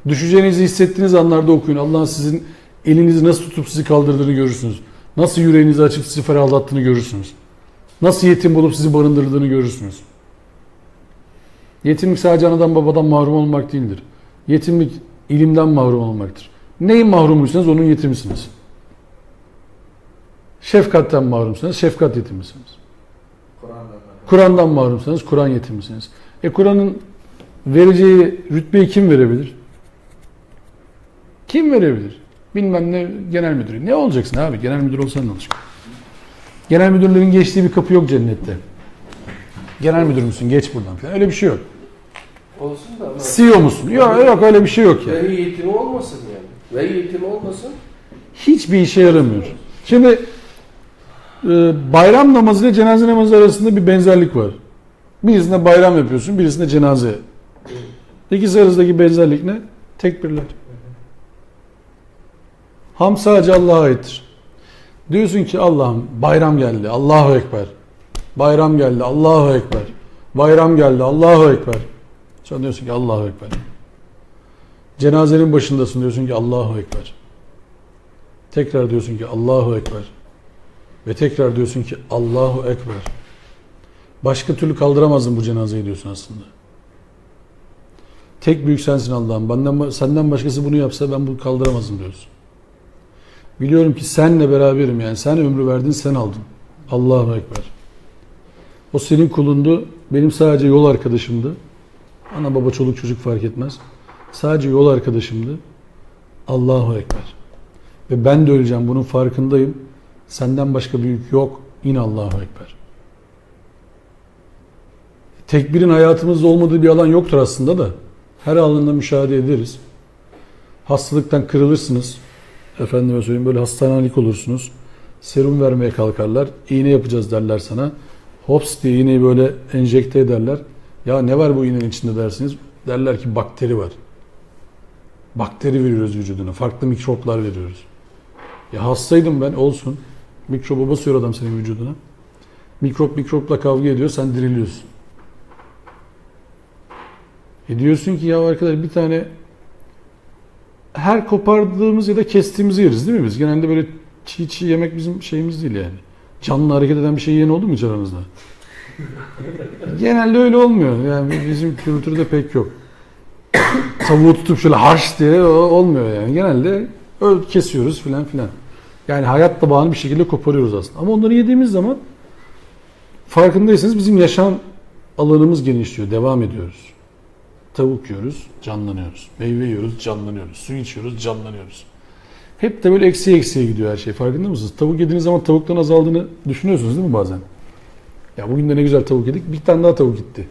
Speaker 2: Düşeceğinizi hissettiğiniz anlarda okuyun. Allah'ın sizin elinizi nasıl tutup sizi kaldırdığını görürsünüz. Nasıl yüreğinizi açıp sizi ferahlattığını görürsünüz. Nasıl yetim bulup sizi barındırdığını görürsünüz. Yetimlik sadece anadan babadan mahrum olmak değildir. Yetimlik ilimden mahrum olmaktır. Neyin mahrumuysanız onun yetimisiniz. Şefkatten mahrumsanız şefkat yetimisiniz. Kur'an'dan mahrumsanız Kur'an yetimisiniz. Kur'an'ın vereceği rütbeyi kim verebilir? Kim verebilir? Bilmem ne genel müdürü. Ne olacaksın abi? Genel müdür olsan ne olacak? Genel müdürlerin geçtiği bir kapı yok cennette. Genel müdür müsün? Geç buradan falan. Öyle bir şey yok.
Speaker 1: Olsun da ama.
Speaker 2: CEO musun? Yok yok öyle bir şey yok yani.
Speaker 1: Veri eğitimi olmasın yani. Veri eğitimi olmasın.
Speaker 2: Hiçbir işe yaramıyor. Şimdi bayram namazı ile cenaze namazı arasında bir benzerlik var. Birisinde bayram yapıyorsun, birisinde cenaze. İkisi arasındaki benzerlik ne? Tekbirler. Ham sadece Allah'a aittir. Diyorsun ki Allah'ım bayram geldi, Allahu Ekber. Bayram geldi, Allahu Ekber. Bayram geldi, Allahu Ekber. Sonra diyorsun ki Allahu Ekber. Cenazenin başındasın, diyorsun ki Allahu Ekber. Tekrar diyorsun ki Allahu Ekber. Ve tekrar diyorsun ki Allahu Ekber. Başka türlü kaldıramazdım bu cenazeyi diyorsun aslında. Tek büyük sensin Allah'ım. Benden, senden başkası bunu yapsa ben bunu kaldıramazdım diyorsun. Biliyorum ki senle beraberim yani. Sen ömrü verdin, sen aldın. Allahu Ekber. O senin kulundu. Benim sadece yol arkadaşımdı. Ana baba çoluk çocuk fark etmez. Sadece yol arkadaşımdı. Allahu Ekber. Ve ben de öleceğim. Bunun farkındayım. Senden başka büyük yok. Yine Allahu Ekber. Tekbirin hayatımızda olmadığı bir alan yoktur aslında da. Her alanda müşahede ederiz. Hastalıktan kırılırsınız. Efendime söyleyeyim böyle hastanelik olursunuz. Serum vermeye kalkarlar. İğne yapacağız derler sana. Hops diye iğneyi böyle enjekte ederler. Ya ne var bu iğnenin içinde dersiniz. Derler ki bakteri var. Bakteri veriyoruz vücuduna. Farklı mikroplar veriyoruz. Ya hastaydım ben olsun. Mikrobu basıyor adam senin vücuduna. Mikrop mikropla kavga ediyor. Sen diriliyorsun. E diyorsun ki ya arkadaş bir tane her kopardığımız ya da kestiğimizi yeriz değil mi biz? Genelde böyle çiğ çiğ yemek bizim şeyimiz değil yani. Canlı hareket eden bir şey yiyen oldu mu hiç aranızda? Genelde öyle olmuyor. Yani bizim kültürde pek yok. Tavuğu tutup şöyle harç diye olmuyor yani. Genelde öyle kesiyoruz filan filan. Yani hayat tabağını bir şekilde koparıyoruz aslında. Ama onları yediğimiz zaman farkındaysanız bizim yaşam alanımız genişliyor. Devam ediyoruz. Tavuk yiyoruz, canlanıyoruz. Meyve yiyoruz, canlanıyoruz. Su içiyoruz, canlanıyoruz. Hep de böyle eksiye eksiye gidiyor her şey. Farkında mısınız? Tavuk yediğiniz zaman tavuktan azaldığını düşünüyorsunuz değil mi bazen? Ya bugün de ne güzel tavuk yedik. Bir tane daha tavuk gitti.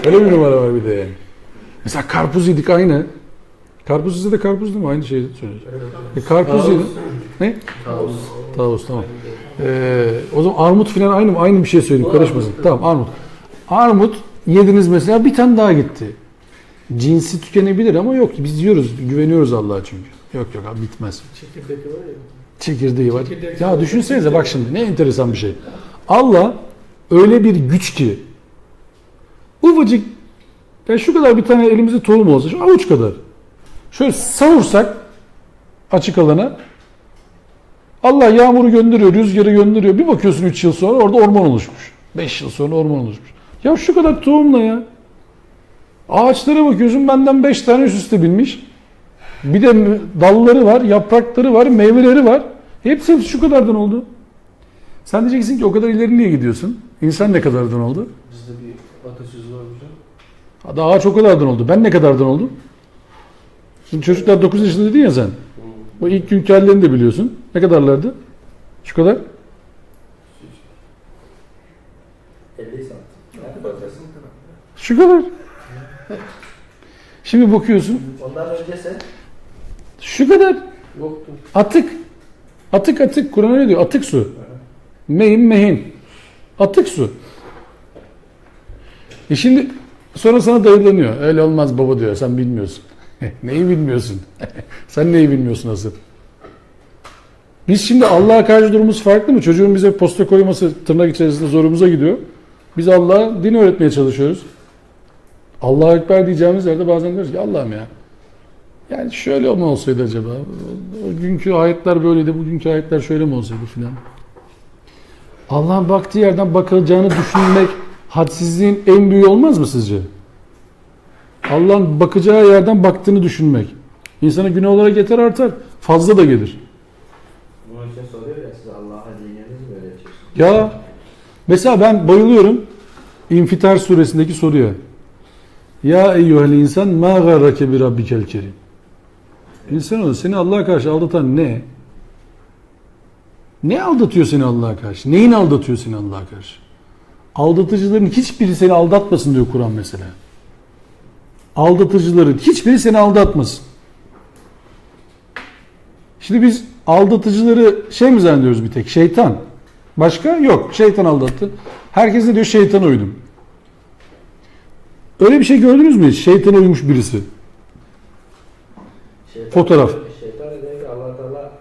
Speaker 2: Öyle bir numara var bir de yani. Mesela karpuz yedik aynı. Karpuz size de karpuz değil mi? Aynı şeyi söylüyorsun. Karpuz yedik. Ne? Tavus. Tavus tamam. O zaman armut falan aynı mı? Aynı bir şey söyleyeyim. Karışmasın. Tamam armut. Armut yediniz mesela bir tane daha gitti. Cinsi tükenebilir ama yok. Biz yiyoruz. Güveniyoruz Allah'a çünkü. Yok yok abi bitmez.
Speaker 1: Çekirdeği var ya.
Speaker 2: Çekirdeği var. Ya düşünsenize bak şimdi ne enteresan bir şey. Allah öyle bir güç ki ufacık ya şu kadar bir tane elimizde tohum olsa şu avuç kadar. Şöyle savursak açık alana Allah yağmuru gönderiyor, rüzgarı gönderiyor. Bir bakıyorsun 3 yıl sonra orada orman oluşmuş. 5 yıl sonra orman oluşmuş. Ya şu kadar tohumla ya. Ağaçlara bakıyorsun benden 5 tane üst üste binmiş. Bir de dalları var, yaprakları var, meyveleri var. Hepsi şu kadardan oldu. Sen diyeceksin ki o kadar ileri niye gidiyorsun? İnsan ne kadardan oldu?
Speaker 1: Bizde bir atasözü var hocam.
Speaker 2: Daha ağaç o kadardan oldu. Ben ne kadardan oldum? Şimdi çocuklar 9 yaşında dedin ya sen. Bu ilk günkü hallerini de biliyorsun. Ne kadarlardı? Şu kadar.
Speaker 4: 50 santim.
Speaker 2: Şu kadar. Şimdi bakıyorsun.
Speaker 4: Ondan öncesi?
Speaker 2: Şu kadar.
Speaker 1: Yoktu.
Speaker 2: Atık. Atık atık. Kur'an öyle diyor. Atık su. Mehin mehin. Atık su. E şimdi Sonra sana dayılanıyor. Öyle olmaz baba diyor. Sen bilmiyorsun. Neyi bilmiyorsun? Sen neyi bilmiyorsun asıl? Biz şimdi Allah'a karşı durumumuz farklı mı? Çocuğun bize posta koyması tırnak içerisinde zorumuza gidiyor. Biz Allah'a din öğretmeye çalışıyoruz. Allahu Ekber diyeceğimiz yerde bazen diyoruz ki Allah'ım ya. Yani şöyle mi olsaydı acaba? O günkü ayetler böyleydi, bugünkü ayetler şöyle mi olsaydı filan. Allah'ın baktığı yerden bakılacağını düşünmek hadsizliğin en büyüğü olmaz mı sizce? Allah'ın bakacağı yerden baktığını düşünmek. İnsana günah olarak yeter artar. Fazla da gelir.
Speaker 4: Bunun için soruyor ya size Allah'a dininizi mi öğretiyorsunuz?
Speaker 2: Ya mesela ben bayılıyorum İnfitar suresindeki soruya. Ya eyyuhel insan ma garrake bi rabbikel kerim. İnsanoğlu seni Allah'a karşı aldatan ne? Ne aldatıyor seni Allah'a karşı? Neyin aldatıyor seni Allah'a karşı? Aldatıcıların hiçbiri seni aldatmasın diyor Kur'an mesela. Aldatıcıların hiçbiri seni aldatmasın. Şimdi biz aldatıcıları şey mi zannediyoruz bir tek? Şeytan. Başka? Yok. Şeytan aldattı. Herkes ne diyor? Şeytana uydum. Öyle bir şey gördünüz mü hiç? Şeytana uymuş birisi.
Speaker 4: Şeytan,
Speaker 2: fotoğraf.
Speaker 4: Şeytan dedi ki Allah Teala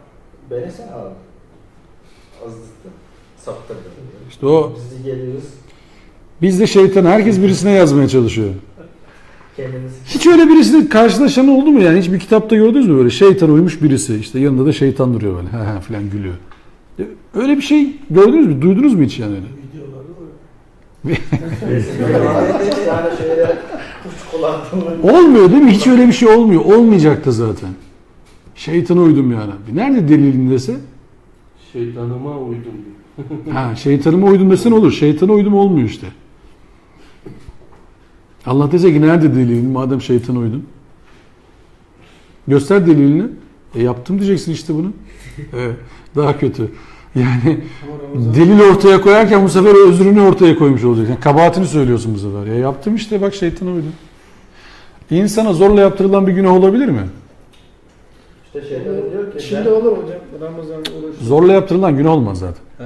Speaker 4: beni sen aldın. Azdıttın. Saptırdın.
Speaker 2: İşte o.
Speaker 4: Biz geliyoruz.
Speaker 2: Biz de şeytanı herkes birisine yazmaya çalışıyor.
Speaker 4: Kendimiz.
Speaker 2: Hiç öyle birisinin karşılaşan oldu mu yani? Hiçbir kitapta gördünüz mü böyle? Şeytana uymuş birisi. İşte yanında da şeytan duruyor böyle. Ha ha filan gülüyor. Öyle bir şey gördünüz mü? Duydunuz mu hiç yani öyle? Olmuyor değil mi? Hiç öyle bir şey olmuyor. Olmayacak da zaten. Şeytana uydum ya Rabbi. Nerede delilin dese?
Speaker 3: Şeytanıma uydum diyor.
Speaker 2: Ha, şeytanıma uydum desen olur. Şeytana uydum olmuyor işte. Allah dese ki nerede delilin madem şeytana uydun? Göster delilini. Yaptım diyeceksin işte bunu. Evet, daha kötü. Yani delil ortaya koyarken bu sefer özrünü ortaya koymuş olacaksın. Yani kabahatini söylüyorsun bu sefer. Ya yaptım işte bak şeytana uydum. İnsana zorla yaptırılan bir günah olabilir mi?
Speaker 4: İşte şeytan diyor ki
Speaker 1: şimdi olur hocam. Ramazan oruç.
Speaker 2: Zorla yaptırılan günah olmaz zaten.
Speaker 1: He.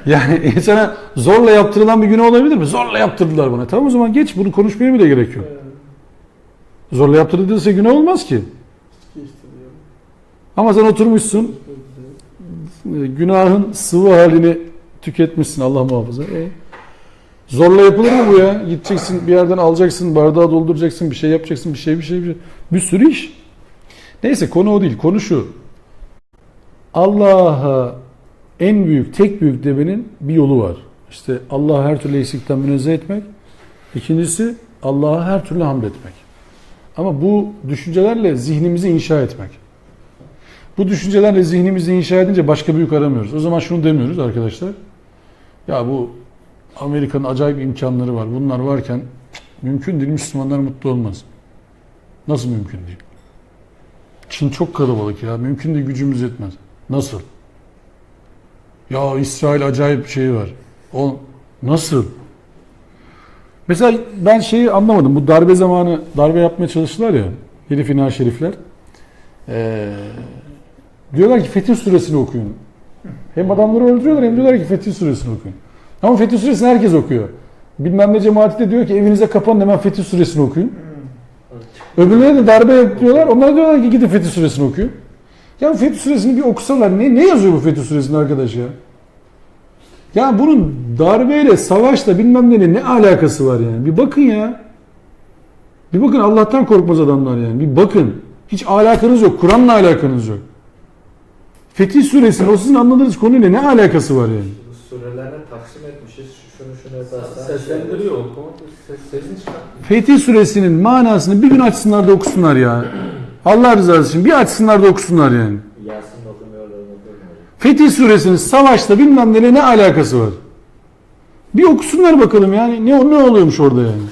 Speaker 2: Yani insana zorla yaptırılan bir günah olabilir mi? Zorla yaptırdılar bana. Tamam o zaman geç bunu konuşmaya bile gerek yok. Zorla yaptırıldıysa günah olmaz ki. Ama sen oturmuşsun, günahın sıvı halini tüketmişsin Allah muhafaza. Zorla yapılır mı bu ya? Gideceksin bir yerden alacaksın, bardağı dolduracaksın, bir şey yapacaksın, bir şey bir şey bir şey. Bir sürü iş. Neyse konu o değil. Konu şu. Allah'a en büyük, tek büyük demenin bir yolu var. İşte Allah'ı her türlü eksikten münezzeh etmek. İkincisi Allah'a her türlü hamd etmek. Ama bu düşüncelerle zihnimizi inşa etmek. Bu düşüncelerle zihnimizi inşa edince başka büyük aramıyoruz. O zaman şunu demiyoruz arkadaşlar. Ya bu Amerika'nın acayip imkanları var. Bunlar varken mümkün değil Müslümanlar mutlu olmaz. Nasıl mümkün değil? Çin çok kalabalık ya. Mümkün değil gücümüz yetmez. Nasıl? Ya İsrail acayip şeyi var. O nasıl? Mesela ben şeyi anlamadım. Bu darbe zamanı darbe yapmaya çalıştılar ya. Herif İna Şerifler. Diyorlar ki Fetih Suresini okuyun. Hem adamları öldürüyorlar hem diyorlar ki Fetih Suresini okuyun. Ama Fetih Suresini herkes okuyor. Bilmem ne cemaati de diyor ki evinize kapanın hemen Fetih Suresini okuyun. Öbürlerine de darbe yapıyorlar. Onlar diyorlar ki gidin Fetih Suresini okuyun. Ya Fetih Suresini bir okusalar ne yazıyor bu Fetih Suresinin arkadaş ya? Ya bunun darbeyle, savaşla bilmem neyle ne alakası var yani? Bir bakın ya. Bir bakın Allah'tan korkmaz adamlar yani. Bir bakın. Hiç alakanız yok. Kur'an'la alakanız yok. Fetih Suresinin o sizin anladığınız konuyla ne alakası var yani?
Speaker 4: Surelerine taksim etmişiz. Şunu şunu yaparsan.
Speaker 3: Seslendiriyor. Sesini çıkartıyor.
Speaker 2: Fetih Suresinin manasını bir gün açsınlar da okusunlar ya. Allah rızası için bir açsınlar da okusunlar yani.
Speaker 4: Yasin okumuyorlar, okumuyorlar.
Speaker 2: Fetih Suresinin savaşla bilmem neyle ne alakası var? Bir okusunlar bakalım yani. Ne oluyormuş orada yani?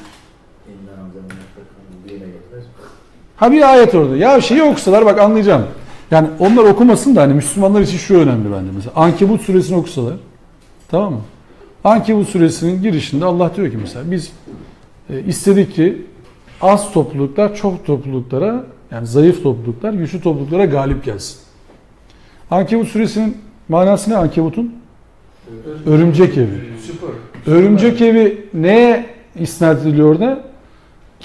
Speaker 2: Ha bir ayet orada. Ya şeyi okusalar bak anlayacağım. Yani onlar okumasın da hani Müslümanlar için şu önemli bence. Mesela Ankebut suresini okusalar. Tamam mı? Ankebut suresinin girişinde Allah diyor ki mesela biz istedik ki az topluluklar çok topluluklara yani zayıf topluluklar güçlü topluluklara galip gelsin. Ankebut suresinin manası ne Ankebut'un? Örümcek evi.
Speaker 3: Süper.
Speaker 2: Örümcek evi neye isnat ediliyor orada?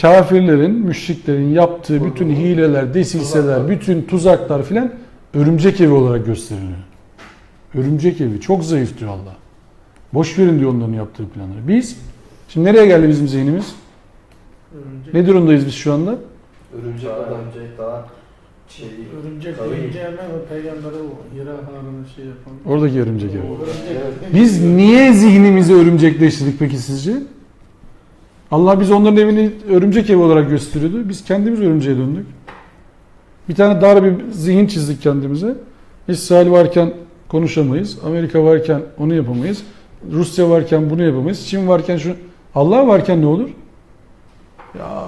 Speaker 2: Kafirlerin, müşriklerin yaptığı bütün hileler, desiseler, bütün tuzaklar filan örümcek evi olarak gösteriliyor. Örümcek evi çok zayıf diyor Allah. Boş verin diyor onların yaptığı planları. Biz, şimdi nereye geldi bizim zihnimiz?
Speaker 1: Örümcek.
Speaker 2: Ne durumdayız biz şu anda?
Speaker 3: Örümcek adam.
Speaker 4: Örümcek daha şey.
Speaker 1: Örümcek deyince hemen o peygambere o Hira Hanım'ın şey yapan.
Speaker 2: Oradaki örümcek evi.
Speaker 1: Örümcek.
Speaker 2: Biz niye zihnimizi örümcekleştirdik peki sizce? Allah bize onların evini örümcek evi olarak gösteriyordu. Biz kendimiz örümceğe döndük. Bir tane dar bir zihin çizdik kendimize. İsrail varken konuşamayız. Amerika varken onu yapamayız. Rusya varken bunu yapamayız. Çin varken şu... Allah varken ne olur? Ya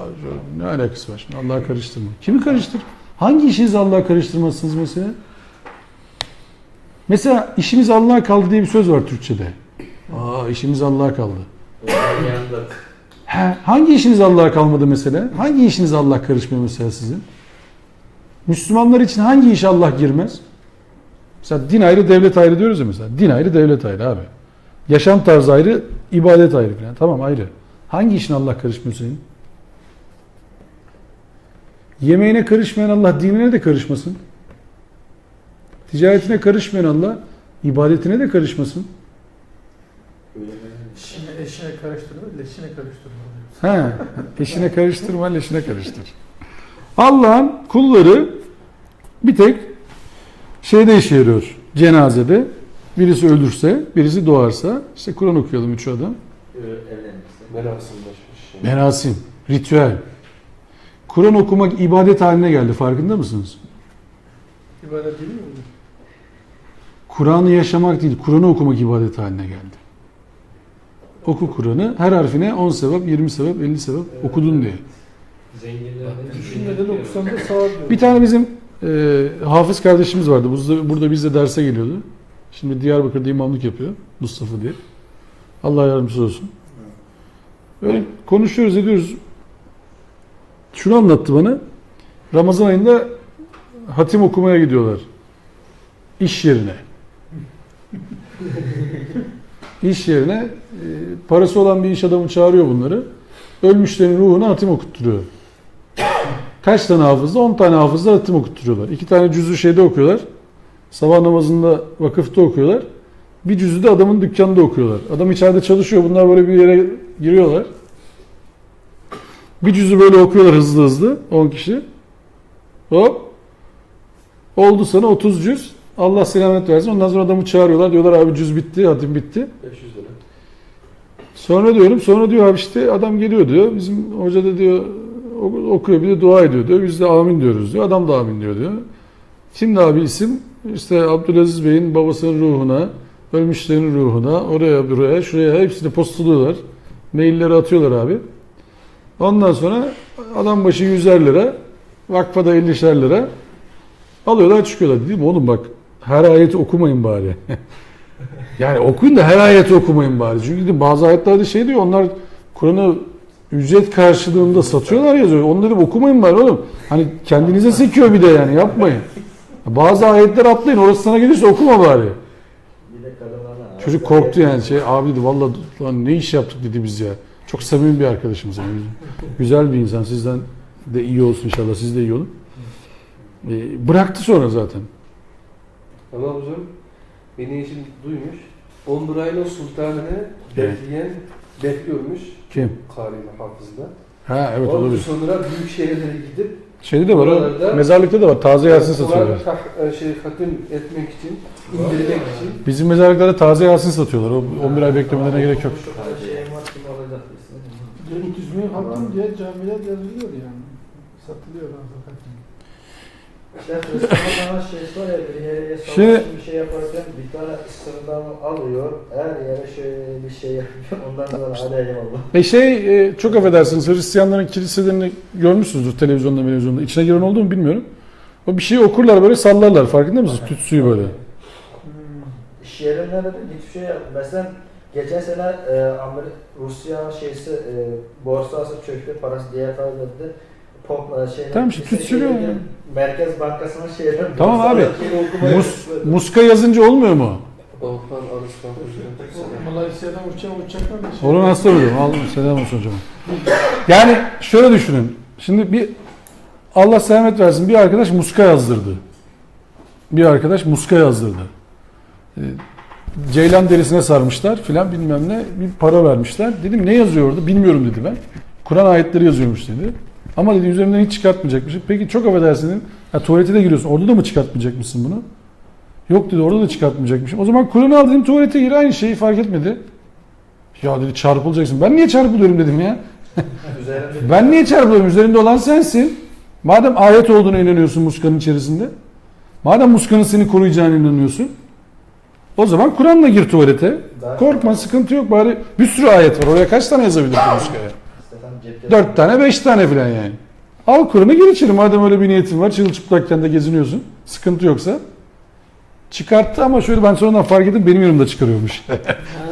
Speaker 2: ne alakası var şimdi? Allah'a karıştırma. Kimi karıştır? Hangi işinizi Allah'a karıştırmazsınız mesela? Mesela işimiz Allah'a kaldı diye bir söz var Türkçe'de. Aa, işimiz Allah'a kaldı. He, hangi işiniz Allah'a kalmadı mesela? Hangi işiniz Allah karışmıyor mesela sizin? Müslümanlar için hangi iş Allah girmez? Mesela din ayrı, devlet ayrı diyoruz ya mesela. Din ayrı, devlet ayrı abi. Yaşam tarzı ayrı, ibadet ayrı falan. Tamam ayrı. Hangi işin Allah karışmıyor senin? Yemeğine karışmayan Allah dinine de karışmasın. Ticaretine karışmayan Allah ibadetine de karışmasın.
Speaker 1: Şimdi eşine karıştırma, leşine karıştırma.
Speaker 2: Ha, eşine karıştırma, leşine karıştır. Allah'ın kulları bir tek şeyde işe yarıyor. Cenazede. Birisi ölürse, birisi doğarsa, işte Kur'an okuyalım üç adam.
Speaker 3: Merasim başka şey.
Speaker 2: Merasim, ritüel. Kur'an okumak ibadet haline geldi. Farkında mısınız?
Speaker 1: İbadet değil mi?
Speaker 2: Kur'an'ı yaşamak değil, Kur'an'ı okumak ibadet haline geldi. Oku Kur'an'ı, her harfine 10 sevap, 20 sevap, 50 sevap okudun diye.
Speaker 1: Düşünmeden okusan da sevap diyor.
Speaker 2: Bir tane bizim hafız kardeşimiz vardı. Burada bizle derse geliyordu. Şimdi Diyarbakır'da imamlık yapıyor. Mustafa diye. Allah yardımcısı olsun. Öyle konuşuyoruz, ediyoruz. Şunu anlattı bana. Ramazan ayında hatim okumaya gidiyorlar. İş yerine. İş yerine parası olan bir iş adamı çağırıyor bunları. Ölmüşlerin ruhuna hatim okutturuyor. Kaç tane hafızda? 10 tane hafızda hatim okutturuyorlar. 2 tane cüzü şeyde okuyorlar. Sabah namazında vakıfta okuyorlar. Bir cüzü de adamın dükkanında okuyorlar. Adam içeride çalışıyor. Bunlar böyle bir yere giriyorlar. Bir cüzü böyle okuyorlar hızlı hızlı. 10 kişi. Hop. Oldu sana 30 cüz. Allah selamet versin. Ondan sonra adamı çağırıyorlar. Diyorlar abi cüz bitti, hatim bitti.
Speaker 3: 500 lira.
Speaker 2: Sonra diyorum, sonra diyor abi işte adam geliyor diyor. Bizim hoca da diyor okuyor, bir de dua ediyor diyor. Biz de amin diyoruz diyor. Adam da amin diyor diyor. Şimdi abi isim işte Abdülaziz Bey'in babasının ruhuna, ölmüşlerin ruhuna, oraya buraya, şuraya hepsini postalıyorlar. Mailleri atıyorlar abi. Ondan sonra adam başı 100'er lira, vakfa da 50'şer lira alıyorlar çıkıyorlar. Değil mi oğlum bak her ayeti okumayın bari. Yani okuyun da her ayeti okumayın bari. Çünkü bazı ayetlerde şey diyor, onlar Kur'an'ı ücret karşılığında satıyorlar yazıyor. Onları okumayın bari oğlum. Hani kendinize sekiyor bir de yani yapmayın. Bazı ayetler atlayın. Orası sana gelirse okuma bari. Çocuk korktu yani. Şey, abi dedi vallahi lan ne iş yaptık dedi biz ya. Çok samimi bir arkadaşımız. Yani. Güzel bir insan. Sizden de iyi olsun inşallah. Siz de iyi olun. Bıraktı sonra zaten.
Speaker 3: Ama hocam beni eşim duymuş. 11 ayın sultanını bekleyen bekliyormuş.
Speaker 2: Kim?
Speaker 3: Kari'yle hafızda.
Speaker 2: Ha evet
Speaker 3: ondan
Speaker 2: olabilir.
Speaker 3: Sonra büyük şehirlere gidip
Speaker 2: şeyde de var o. Mezarlıkta da var. Taze Yasin satıyorlar.
Speaker 3: Hatim etmek için, indirmek için.
Speaker 2: Bizim mezarlıklarda taze Yasin satıyorlar. O 11 ay beklemelerine gerek yok.
Speaker 1: 300 bin hatim diye camiler yazılıyor yani. Satılıyor hatim.
Speaker 4: İşte Hristiyanlar şey var ya, bir yere
Speaker 2: Şimdi,
Speaker 4: bir şey yaparken bir tane sırdan alıyor, her yere şöyle bir şey yapıyor, ondan sonra hadi eyvallah.
Speaker 2: Çok affedersiniz, Hristiyanların kiliselerini görmüşsünüzdür televizyonda, İçine giren oldu mu bilmiyorum. O bir şeyi okurlar böyle sallarlar, farkında mısınız? Tütsüyü böyle.
Speaker 4: İş yerinde de hiçbir şey yap. Mesela geçen sene Rusya şeysi, borsası çöktü, parası diğer kaybetti.
Speaker 2: Tamam işte tütsülüyor yani.
Speaker 4: Merkez Bankası'nın şeyleri.
Speaker 2: Tamam abi. Muska yazınca olmuyor mu?
Speaker 1: Vallahi isteden uçacaklar da.
Speaker 2: Orhan hasta hocam. Allah'ım selam olsun hocam. Yani şöyle düşünün. Şimdi bir Allah selamet versin bir arkadaş muska yazdırdı. Bir arkadaş muska yazdırdı. Ceylan derisine sarmışlar filan bilmem ne. Bir para vermişler. Dedim ne yazıyordu? Bilmiyorum dedi ben. Kur'an ayetleri yazıyormuş dedi. Ama dedi üzerimden hiç çıkartmayacakmışım. Peki çok affedersin dedim. Ya, tuvalete de giriyorsun. Orada da mı çıkartmayacakmışsın bunu? Yok dedi orada da çıkartmayacakmışım. O zaman Kur'an'ı al dedim tuvalete gir aynı şeyi fark etmedi. Ya dedi çarpılacaksın. Ben niye çarpılıyorum dedim ya. Ben niye çarpılıyorum? Üzerinde olan sensin. Madem ayet olduğuna inanıyorsun muskanın içerisinde. Madem muskanın seni koruyacağına inanıyorsun. O zaman Kur'an'la gir tuvalete. Korkma sıkıntı yok bari. Bir sürü ayet var. Oraya kaç tane yazabilirsin muskaya? 4 tane 5 tane falan yani. Al Kur'an'ı gir içeri. Madem öyle bir niyetin var. Çırılçıplakken de geziniyorsun. Sıkıntı yoksa. Çıkarttı ama şöyle ben sonradan fark ettim benim yanımda çıkarıyormuş.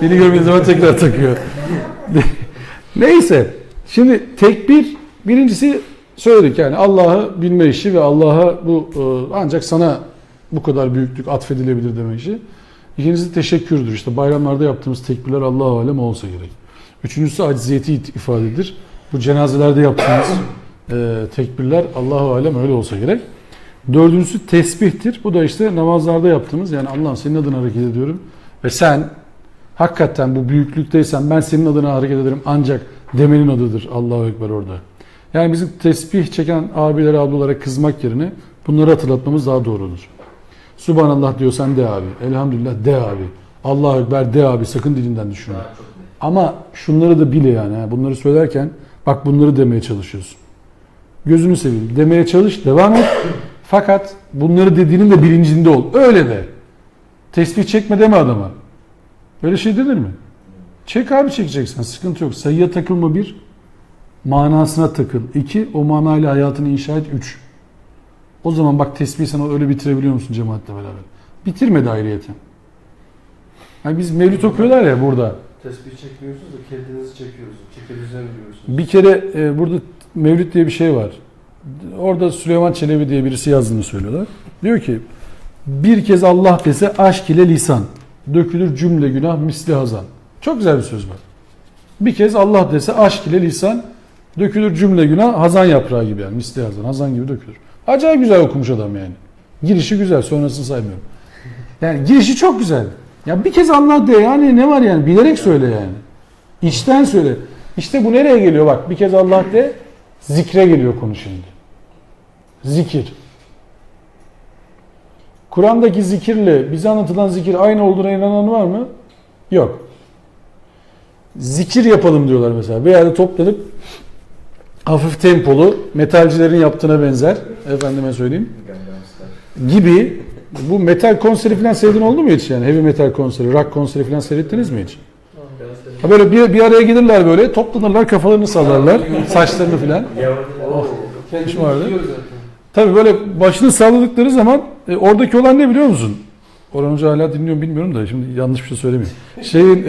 Speaker 2: Beni görmediği zaman tekrar takıyor. Neyse. Şimdi tekbir birincisi söyledik yani Allah'ı bilme işi ve Allah'a bu ancak sana bu kadar büyüklük atfedilebilir deme işi. İkincisi teşekkürdür. İşte bayramlarda yaptığımız tekbirler Allahu alem olsa gerek. Üçüncüsü acziyeti ifadedir. Bu cenazelerde yaptığımız tekbirler Allahu alem öyle olsa gerek. Dördüncüsü tesbihtir. Bu da işte namazlarda yaptığımız yani Allah'ım senin adına hareket ediyorum ve sen hakikaten bu büyüklükteysen ben senin adına hareket ederim ancak demenin adıdır Allahu Ekber orada. Yani bizim tesbih çeken abilere ablalara kızmak yerine bunları hatırlatmamız daha doğru olur. Subhanallah diyorsan de abi, elhamdülillah de abi, Allahu Ekber de abi sakın dilinden düşünme. Ama şunları da bile yani bunları söylerken bak bunları demeye çalışıyorsun. Gözünü seveyim demeye çalış, devam et. Fakat bunları dediğinin de bilincinde ol. Öyle de. Tesbih çekme deme adama. Öyle şey denir mi? Çek abi çekeceksen. Sıkıntı yok. Sayıya takılma bir. Manasına takıl. 2. O manayla hayatını inşa et. 3. O zaman bak tesbihi sen öyle bitirebiliyor musun cemaatle beraber? Bitirmedi ayrıyeten. Yani biz mevlüt okuyorlar ya burada.
Speaker 1: Tesbih çekmiyorsunuz da kendinizi çekiyorsunuz. Çekilüzen diyorsunuz.
Speaker 2: Bir kere burada mevlüt diye bir şey var. Orada Süleyman Çelebi diye birisi yazdığını söylüyorlar. Diyor ki bir kez Allah dese aşk ile lisan dökülür cümle günah misli hazan. Çok güzel bir söz var. Bir kez Allah dese aşk ile lisan dökülür cümle günah hazan yaprağı gibi yani misli hazan, hazan gibi dökülür. Acayip güzel okumuş adam yani. Girişi güzel, sonrasını saymıyorum. Yani girişi çok güzel. Ya bir kez Allah de yani ne var yani bilerek söyle yani. İçten söyle. İşte bu nereye geliyor bak bir kez Allah de zikre geliyor konu şimdi. Zikir. Kur'an'daki zikirle bize anlatılan zikir aynı olduğuna inanan var mı? Yok. Zikir yapalım diyorlar mesela. Bir yerde toplanıp hafif tempolu metalcilerin yaptığına benzer efendime söyleyeyim gibi bu metal konseri falan seyredin oldu mu hiç yani? Heavy metal konseri, rock konseri falan seyrettiniz mi hiç? Ha böyle bir araya gelirler böyle toplanırlar kafalarını sallarlar saçlarını falan. Oh, vardı. Tabii böyle başını salladıkları zaman oradaki olan ne biliyor musun? Orhan Hoca hala dinliyor mu bilmiyorum da şimdi yanlış bir şey söylemeyeyim. Şeyin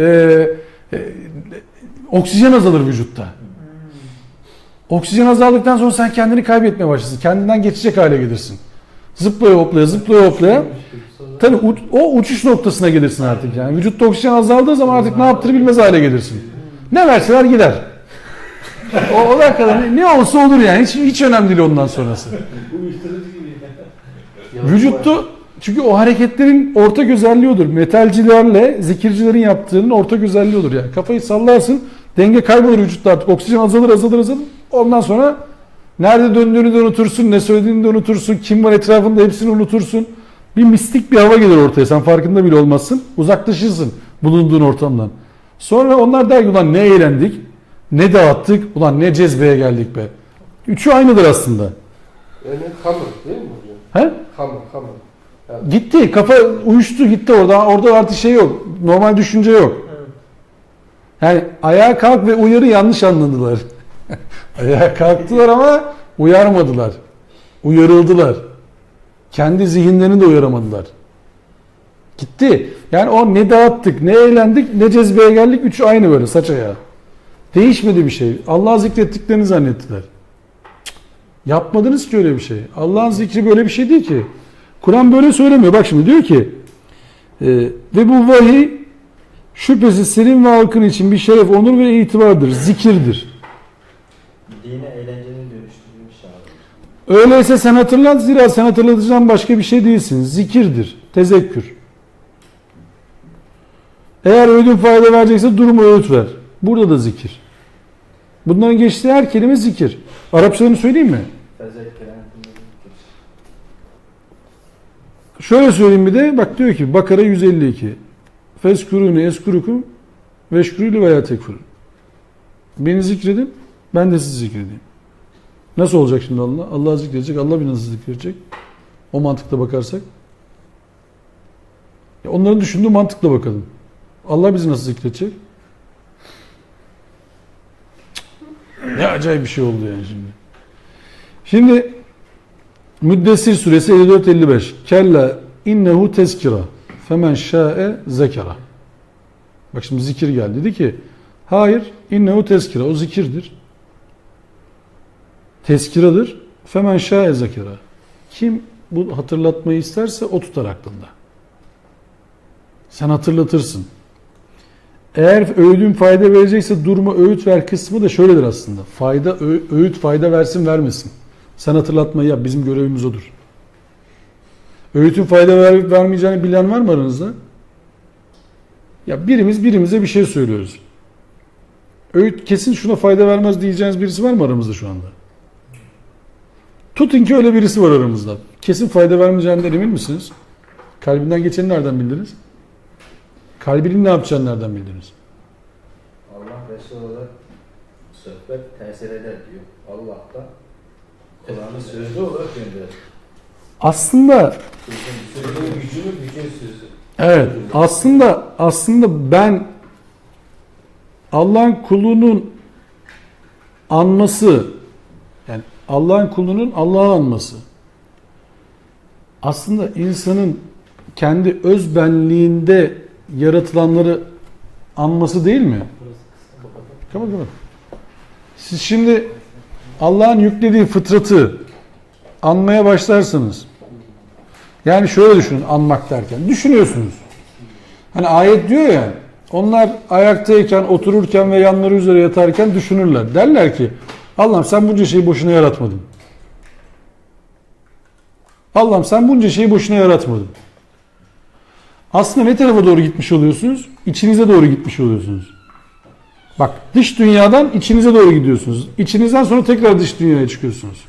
Speaker 2: oksijen azalır vücutta. Oksijen azaldıktan sonra sen kendini kaybetmeye başlarsın. Kendinden geçecek hale gelirsin. Zıplaya hoplaya, zıplaya hoplaya. Tabii o uçuş noktasına gelirsin artık yani. Vücutta oksijen azaldığı zaman artık ne yaptığını bilmez hale gelirsin. Ne verseler gider. O dakikada ne olsa olur yani. Hiç önemli değil ondan sonrası. Vücutta çünkü o hareketlerin ortak özelliği odur. Metalcilerle zikircilerin yaptığının ortak özelliği olur yani. Kafayı sallarsın, denge kaybolur vücutta artık. Oksijen azalır, azalır, azalır. Ondan sonra nerede döndüğünü de unutursun, ne söylediğini de unutursun, kim var etrafında hepsini unutursun. Bir mistik bir hava gelir ortaya. Sen farkında bile olmazsın. Uzaklaşırsın bulunduğun ortamdan. Sonra onlar der ki ulan ne eğlendik, ne dağıttık, ulan ne cezbeye geldik be. Üçü aynıdır aslında.
Speaker 1: Yani hamur değil mi hocam?
Speaker 2: He?
Speaker 1: Hamur, hamur. Yani.
Speaker 2: Gitti, kafa uyuştu gitti orada. Orada artık şey yok. Normal düşünce yok.
Speaker 1: Evet.
Speaker 2: Yani ayağa kalk ve uyarı yanlış anladılar. Ayağa kalktılar ama uyarmadılar. Uyarıldılar. Kendi zihinlerini de uyaramadılar. Gitti. Yani o ne dağıttık, ne eğlendik, ne cezbeye geldik. Üçü aynı böyle saç ayağı. Değişmedi bir şey. Allah'ı zikrettiklerini zannettiler. Cık. Yapmadınız ki öyle bir şey. Allah'ın zikri böyle bir şey değil ki. Kur'an böyle söylemiyor. Bak şimdi diyor ki ve bu vahiy Şüphesiz senin ve halkın için bir şeref, onur ve itibardır. Zikirdir.
Speaker 4: Dine eğlencenin dönüştürülmüş abi.
Speaker 2: Öyleyse sen hatırlat, zira sen hatırlatacağın başka bir şey değilsin. Zikirdir. Tezekkür. Eğer öğüdün fayda verecekse durumu öğüt ver. Burada da zikir. Bunların geçtiği her kelime zikir. Arapçalarını söyleyeyim mi? Şöyle söyleyeyim bir de. Bak diyor ki Bakara 152. Fezkuruni eskurukum veşkuruli veya tekfurun. Beni zikredin, ben de sizi zikredeyim. Nasıl olacak şimdi Allah? Allah zikredecek, Allah beni nasıl zikredecek? O mantıkla bakarsak. Ya onların düşündüğü mantıkla bakalım. Allah bizi nasıl zikredecek? Ne acayip bir şey oldu yani şimdi. Şimdi Müddessir suresi 54-55. Kella innehu tezkira femen şa'e zekera. Bak şimdi zikir geldi. Dedi ki hayır, innehu tezkira. O zikirdir. Tezkiradır. Femen şa'e zekera. Kim bu hatırlatmayı isterse o tutar aklında. Sen hatırlatırsın. Eğer öğüdün fayda verecekse durma öğüt ver kısmı da şöyledir aslında. Fayda, öğüt fayda versin vermesin. Sen hatırlatmayı yap. Bizim görevimiz odur. Öğütün fayda verip vermeyeceğini bilen var mı aranızda? Ya birimiz birimize bir şey söylüyoruz. Öğüt kesin şuna fayda vermez diyeceğiniz birisi var mı aramızda şu anda? Tutun ki öyle birisi var aramızda. Kesin fayda vermeyeceğinden emin misiniz? Kalbinden geçeni nereden bildiniz? Kalbinin ne yapacağını nereden bildiniz?
Speaker 4: Allah Resulü'yle sohbet tesir eder diyor. Allah da Kur'an'ı sözlü olarak gönderir.
Speaker 2: Aslında
Speaker 3: sözün gücünü, gücün sözü.
Speaker 2: Evet. Aslında ben Allah'ın kulunun anması, yani Allah'ın kulunun Allah'ı anması aslında insanın kendi öz benliğinde yaratılanları anması değil mi? Kapat kapat. Siz şimdi Allah'ın yüklediği fıtratı anmaya başlarsanız, yani şöyle düşünün, anmak derken düşünüyorsunuz. Hani ayet diyor ya, onlar ayaktayken, otururken ve yanları üzere yatarken düşünürler. Derler ki Allah'ım sen bunca şeyi boşuna yaratmadın. Allah'ım sen bunca şeyi boşuna yaratmadın. Aslında ne tarafa doğru gitmiş oluyorsunuz? İçinize doğru gitmiş oluyorsunuz. Bak, dış dünyadan içinize doğru gidiyorsunuz. İçinizden sonra tekrar dış dünyaya çıkıyorsunuz.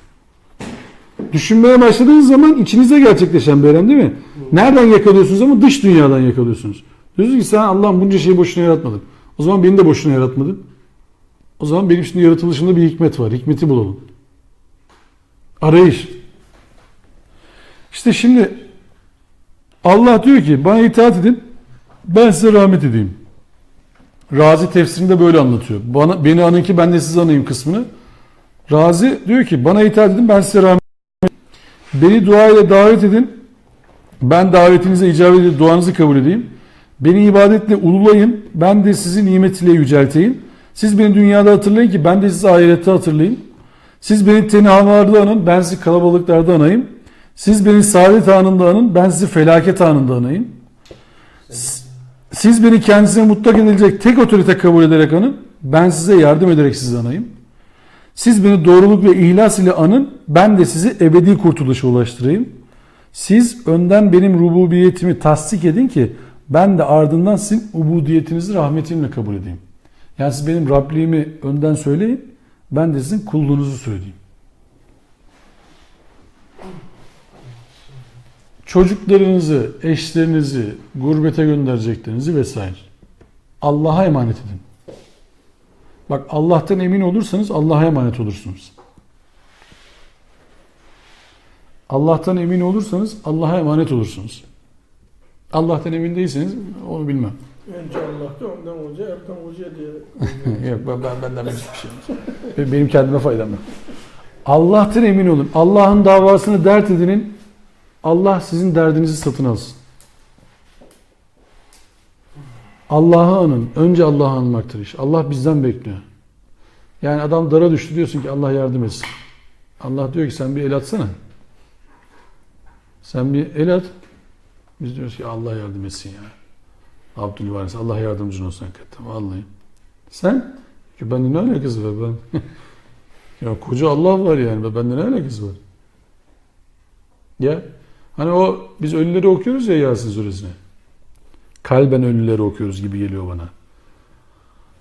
Speaker 2: Düşünmeye başladığınız zaman içinize gerçekleşen bir eylem değil mi? Nereden yakalıyorsunuz ama dış dünyadan yakalıyorsunuz. Diyorsunuz ki sen Allah'ım bunca şeyi boşuna yaratmadın. O zaman beni de boşuna yaratmadın. O zaman benim şimdi yaratılışımda bir hikmet var. Hikmeti bulalım. Arayış. İşte şimdi Allah diyor ki bana itaat edin, ben size rahmet edeyim. Razi tefsirinde böyle anlatıyor. Beni anın ki ben de sizi anayım kısmını. Razi diyor ki bana itaat edin, ben size rahmet edeyim. Beni dua ile davet edin, ben davetinize icabet edip duanızı kabul edeyim. Beni ibadetle ululayın, ben de sizi nimetiyle yücelteyim. Siz beni dünyada hatırlayın ki ben de sizi ahirette hatırlayayım. Siz beni tenhalarda anın, ben sizi kalabalıklarda anayım. Siz beni saadet anında anın, ben sizi felaket anında anayım. Siz beni kendisine mutlak edilecek tek otorite kabul ederek anın, ben size yardım ederek sizi anayım. Siz beni doğruluk ve ihlas ile anın, ben de sizi ebedi kurtuluşa ulaştırayım. Siz önden benim rububiyetimi tasdik edin ki ben de ardından sizin ubudiyetinizi rahmetimle kabul edeyim. Yani siz benim Rabliğimi önden söyleyin, ben de sizin kulluğunuzu söyleyeyim. Çocuklarınızı, eşlerinizi, gurbete göndereceklerinizi vesaire Allah'a emanet edin. Bak, Allah'tan emin olursanız Allah'a emanet olursunuz. Allah'tan emin olursanız Allah'a emanet olursunuz. Allah'tan emin değilseniz onu bilmem.
Speaker 1: Önce Allah'ta, ondan hoca, Erkan Hoca diye.
Speaker 2: Yok, benden hiçbir şey yok. Benim kendime faydam yok. Allah'tan emin olun. Allah'ın davasını dert edinin. Allah sizin derdinizi satın alsın. Allah'ı anın. Önce Allah'ı anmaktır iş. Allah bizden bekliyor. Yani adam dara düştü, diyorsun ki Allah yardım etsin. Allah diyor ki sen bir el atsana. Sen bir el at. Biz diyoruz ki Allah yardım etsin ya. Abdülvaris, Allah yardımcın olsun hakikaten. Vallahi. Sen? Ki bende ne alakası var ben? Ya koca Allah var yani. Bende ne alakası var? Ya hani o biz ölüleri okuyoruz ya Yasin suresine. Kalben ölüleri okuyoruz gibi geliyor bana.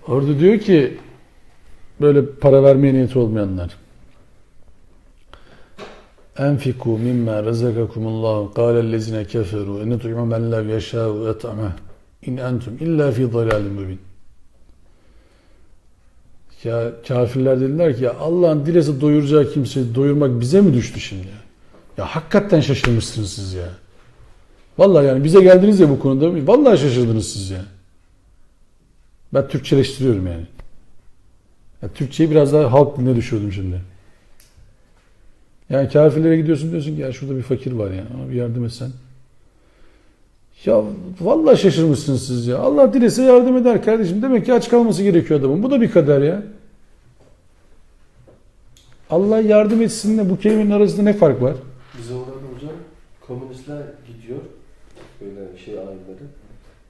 Speaker 2: Orada diyor ki böyle para vermeye niyeti olmayanlar. Enfiku mimma razakakumullahu kâlellezine keferu enet'umu men lev yeşâ'u et'ameh in entum illa fi dalalin mübin. Ya kafirler dediler ki ya Allah'ın dilese doyuracağı kimseyi doyurmak bize mi düştü şimdi ya? Ya hakikaten şaşırmışsınız siz ya. Vallahi yani bize geldiniz ya bu konuda. Vallahi şaşırdınız siz ya. Ben Türkçeleştiriyorum yani. Ya Türkçeyi biraz daha halk diline düşürdüm şimdi. Yani kafirlere gidiyorsun diyorsun ki ya şurada bir fakir var ya. Ona bir yardım etsen. Ya vallahi şaşırmışsınız siz ya. Allah dilese yardım eder kardeşim. Demek ki aç kalması gerekiyor adamın. Bu da bir kader ya. Allah yardım etsinle bu kelimenin arasında ne fark var?
Speaker 1: Bize orada hocam komünistler gidiyor. Böyle şey alimleri.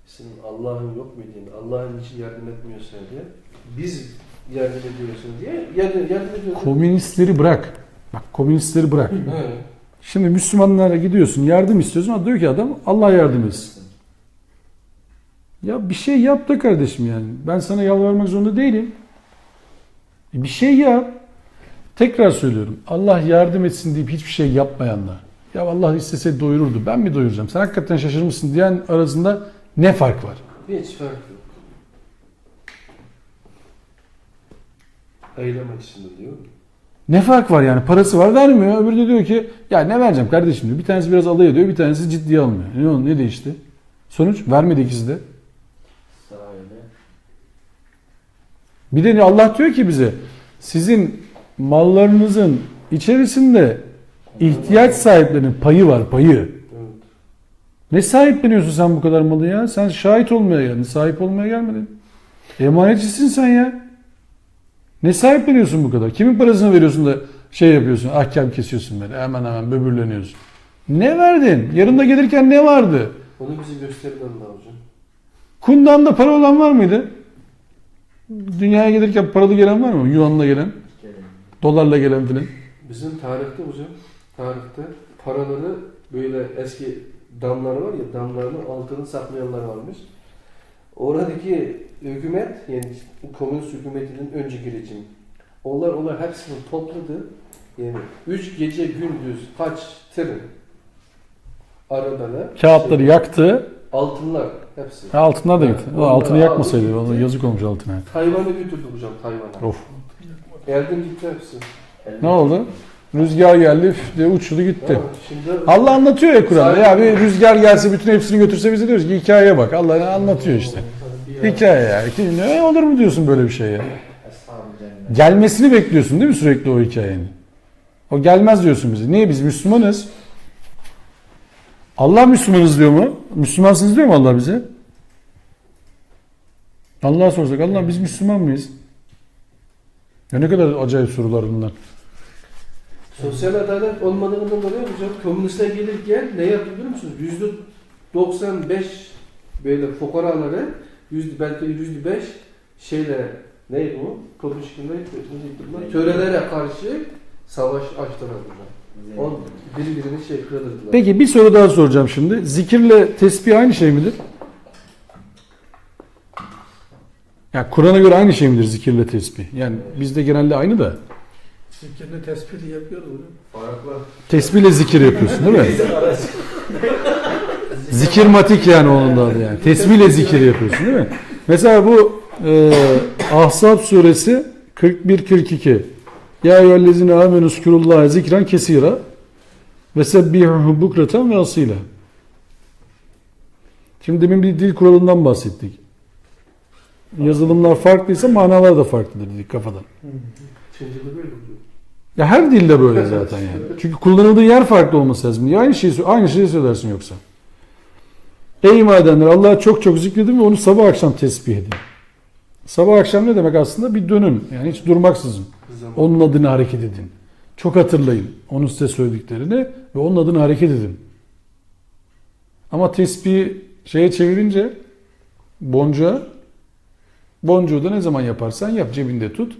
Speaker 1: Senin Allah'ın yok mu diye, Allah'ın için yardım etmiyorsun diye. Biz yardım ediyorsun diye yardım ediyorsun.
Speaker 2: Komünistleri bırak. Bak komünistleri bırak.
Speaker 3: Evet.
Speaker 2: Şimdi Müslümanlara gidiyorsun, yardım istiyorsun. Ama diyor ki adam Allah yardım etsin. Ya bir şey yap da kardeşim yani. Ben sana yalvarmak zorunda değilim. Bir şey yap. Tekrar söylüyorum. Allah yardım etsin deyip hiçbir şey yapmayanlar. Ya Allah istese doyururdu. Ben mi doyuracağım? Sen hakikaten şaşırmışsın diyen arasında ne fark var?
Speaker 1: Hiç fark yok. Eylem açısından diyor.
Speaker 2: Ne fark var yani? Parası var vermiyor. Öbürü de diyor ki ya ne vereceğim kardeşim diyor. Bir tanesi biraz alay ediyor, bir tanesi ciddiye almıyor. Ne oldu? Ne değişti? Sonuç vermedi ikisi de. Bir de Allah diyor ki bize sizin mallarınızın içerisinde ihtiyaç sahiplerinin payı var, payı.
Speaker 1: Evet.
Speaker 2: Ne sahipleniyorsun sen bu kadar malı ya? Sen şahit olmaya geldin, sahip olmaya gelmedin. Emanetçisin sen ya. Ne sahipleniyorsun bu kadar? Kimin parasını veriyorsun da şey yapıyorsun, ahkam kesiyorsun böyle, hemen hemen böbürleniyorsun. Ne verdin? Yarın da gelirken ne vardı?
Speaker 1: Onu bize gösterin Allah hocam.
Speaker 2: Kundağında para olan var mıydı? Dünyaya gelirken paralı gelen var mı? Yuanla gelen, dolarla gelen filan.
Speaker 1: Bizim tarihte hocam, tarihte paraları böyle eski damlar var ya, damların altını saklayanlar varmış. Oradaki hükümet, yani komünist hükümetinin önceki rejimi. Onlar hepsini topladı. Yani 3 gece gündüz kaç tırın arabada
Speaker 2: kağıtları yaktı.
Speaker 1: Altınlar hepsi.
Speaker 2: Ha, altınlar da gitti. O altını yakmasaydı. Onu yazık olmuş altına.
Speaker 1: Tayvan'a götürdü hocam, Tayvan'a.
Speaker 2: Of.
Speaker 1: Geldim gitti hepsi.
Speaker 2: Ne oldu? Rüzgar geldi üf diye uçtu gitti.
Speaker 1: Ha, şimdi
Speaker 2: Allah anlatıyor ya Kur'an'da. Ya bir rüzgar gelse bütün hepsini götürse bize diyoruz ki hikayeye bak. Allah anlatıyor işte. Hikaye ya. Ne olur mu diyorsun böyle bir şey ya? Gelmesini bekliyorsun değil mi sürekli o hikayenin? O gelmez diyorsun bize. Niye biz Müslümanız? Allah Müslümanız diyor mu? Müslümansınız diyor mu Allah bize? Allah'a sorsak Allah biz Müslüman mıyız? Ya ne kadar acayip sorular bunlar.
Speaker 1: Sosyal adalet olmadığından dolayı hocam komünistler gelirken ne yaptı biliyor musunuz? %95 böyle fukaraları, belki %5 şeyle neydi bu? Komünistler törelere karşı savaş açtılar hocam. Birbirini şey kırılırdılar.
Speaker 2: Peki bir soru daha soracağım şimdi. Zikirle tesbih aynı şey midir? Ya Kur'an'a göre aynı şey midir zikirle tesbih? Yani bizde genelde aynı da.
Speaker 5: Zikirle tesbih yapıyoruz hocam.
Speaker 3: Farklı.
Speaker 2: Tesbihle zikir yapıyorsun değil mi? Zikirmatik yani onun da adı yani. Tesbihle zikir yapıyorsun değil mi? Mesela bu Ahzab suresi 41-42. Ya eyyühellezine amenü zkurullaha zikran kesira ve sebbihuhu bukreten ve asila. Şimdi demin bir dil kuralından bahsettik. Yazılımlar farklıysa manalar da farklıdır dedik kafadan. Ya her dilde böyle zaten yani. Çünkü kullanıldığı yer farklı olması lazım. Ya aynı şeyi söylersin yoksa. Ey iman edenler, Allah'ı çok çok zikredin ve onu sabah akşam tesbih edin. Sabah akşam ne demek aslında? Bir dönüm. Yani hiç durmaksızın. Onun adını hareket edin. Çok hatırlayın onun size söylediklerini ve onun adını hareket edin. Ama tesbihi şeye çevirince, Boncuğa. Boncuğu da ne zaman yaparsan yap, cebinde tut.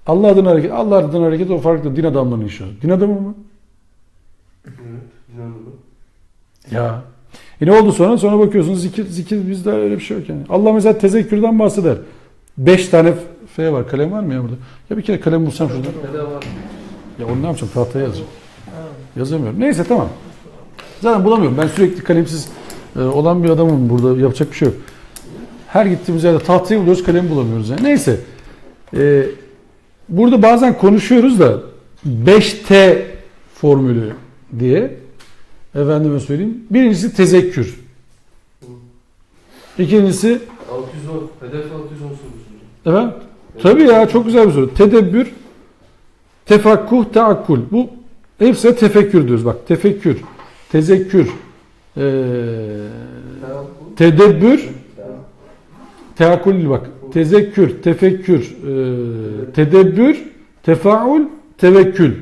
Speaker 2: Allah adına hareket, Allah adına hareket o farklı. Din adamlarının işi. Din adamı mı?
Speaker 1: Evet, din adamı.
Speaker 2: Ya. Ne oldu sonra? Sonra bakıyorsunuz zikir bizde öyle bir şey yok yani. Allah mesela tezekkürden bahseder. 5 tane F var. Kalem var mı ya burada? Ya bir kere kalem bulsam şurada. Ya onu ne yapacağım? Tahtaya yazacağım. Yazamıyorum. Neyse tamam. Zaten bulamıyorum. Ben sürekli kalemsiz olan bir adamım burada. Yapacak bir şey yok. Her gittiğimiz yerde tahtayı buluyoruz, kalemi bulamıyoruz. Yani. Neyse. Burada bazen konuşuyoruz da 5T formülü diye. Efendime söyleyeyim. Birincisi tezekkür. İkincisi
Speaker 1: 610. Hedef 610 sorusu.
Speaker 2: Evet. Tabii ya, çok güzel bir soru. Tedebbür, tefakkuh, teakkul. Bu hepsine tefekkür diyoruz. Bak tefekkür, tezekkür, tedebbür, teakkul bak. Tezekkür, tefekkür, tedebbür, tefaul, tevekkül.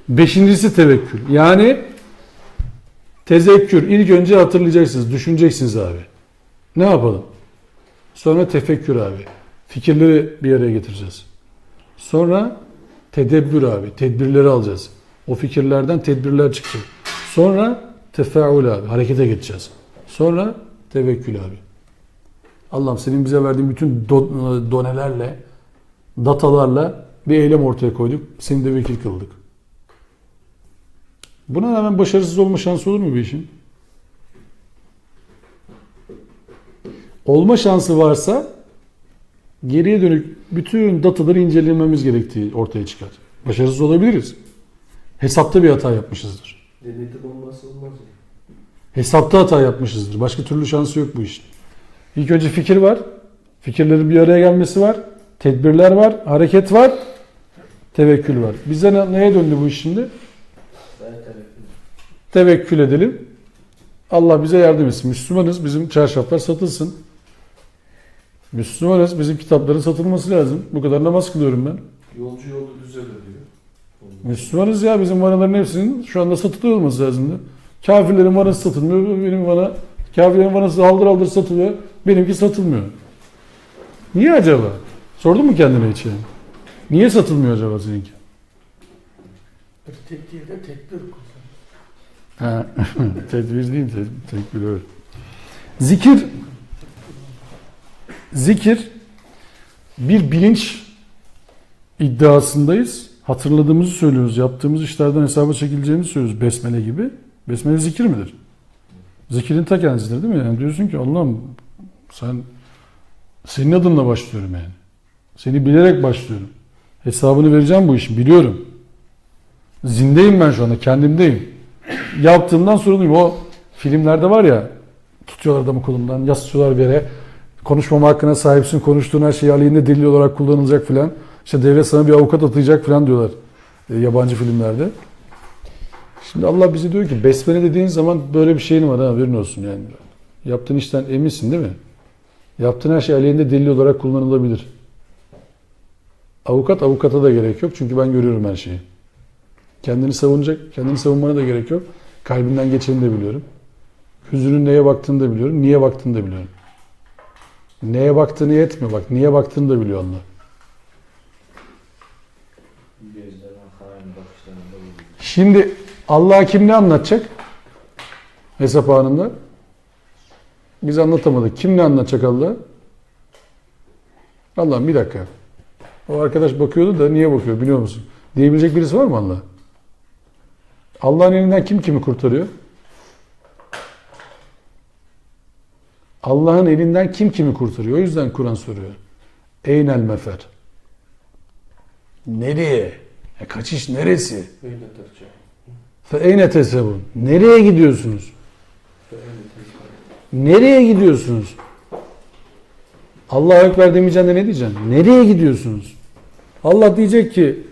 Speaker 2: Beşincisi tevekkül. Yani tezekkür. İlk önce hatırlayacaksınız, düşüneceksiniz abi. Ne yapalım? Sonra tefekkür abi. Fikirleri bir araya getireceğiz. Sonra tedebbür abi. Tedbirleri alacağız. O fikirlerden tedbirler çıkacak. Sonra tefaül abi. Harekete geçeceğiz. Sonra tevekkül abi. Allah'ım senin bize verdiğin bütün donelerle, datalarla bir eylem ortaya koyduk. Seni de vekil kıldık. Buna rağmen başarısız olma şansı olur mu bir işin? Olma şansı varsa geriye dönük bütün dataları incelememiz gerektiği ortaya çıkar. Başarısız olabiliriz. Hesapta bir hata yapmışızdır.
Speaker 1: Denetim olmazsa olmaz.
Speaker 2: Hesapta hata yapmışızdır. Başka türlü şansı yok bu işin. İlk önce fikir var. Fikirlerin bir araya gelmesi var. Tedbirler var. Hareket var. Tevekkül var. Bize neye döndü bu iş şimdi? Tevekkül edelim. Allah bize yardım etsin. Müslümanız. Bizim çarşaflar satılsın. Müslümanız. Bizim kitapların satılması lazım. Bu kadar namaz kılıyorum ben.
Speaker 1: Yolcu yolda düzelir diyor.
Speaker 2: Müslümanız ya. Bizim vanaların hepsinin şu anda satılıyor olması lazımdı. Kafirlerin vanası satılmıyor. Benim vana, kafirlerin vanası haldır haldır satılıyor. Benimki satılmıyor. Niye acaba? Sordun mu kendine hiç yani? Niye satılmıyor acaba seninki?
Speaker 5: Tek değil de tekbir.
Speaker 2: Ha, tedbir değil, tekbir öyle. Zikir, zikir bir bilinç iddiasındayız. Hatırladığımızı söylüyoruz. Yaptığımız işlerden hesaba çekileceğimizi söylüyoruz. Besmele gibi. Besmele zikir midir? Zikirin ta kendisidir değil mi? Yani diyorsun ki Allah'ım sen, senin adınla başlıyorum yani. Seni bilerek başlıyorum. Hesabını vereceğim bu işin. Biliyorum. Zindeyim ben şu anda. Kendimdeyim. Yaptığımdan sorumluyum. O filmlerde var ya, tutuyorlar adamı kolundan, yaslıyorlar bir yere. Konuşmama hakkına sahipsin, konuştuğun her şey aleyhinde delil olarak kullanılacak filan. İşte devlet sana bir avukat atayacak filan diyorlar yabancı filmlerde. Şimdi Allah bize diyor ki besmele dediğin zaman böyle bir şeyin var ha, haberin olsun yani. Yaptığın işten eminsin değil mi? Yaptığın her şey aleyhinde delil olarak kullanılabilir. Avukat, avukata da gerek yok çünkü ben görüyorum her şeyi. Kendini savunacak, kendini savunmana da gerek yok. Kalbinden geçeni de biliyorum. Hüzünün neye baktığını da biliyorum, niye baktığını da biliyorum. Neye baktığını yetmiyor bak, niye baktığını da biliyor Allah. Şimdi Allah'a kim ne anlatacak? Hesap anında. Biz anlatamadık. Kim ne anlatacak Allah'a? Allah'ım bir dakika. O arkadaş bakıyordu da niye bakıyor biliyor musun? Diyebilecek birisi var mı Allah'a? Allah'ın elinden kim kimi kurtarıyor? Allah'ın elinden kim kimi kurtarıyor? O yüzden Kur'an soruyor. Eynel mefer. Nereye? Kaçış neresi? Fe eyne tesebun. Nereye gidiyorsunuz? Nereye gidiyorsunuz? Allahu Ekber demeyeceksin de ne diyeceksin? Nereye gidiyorsunuz? Allah diyecek ki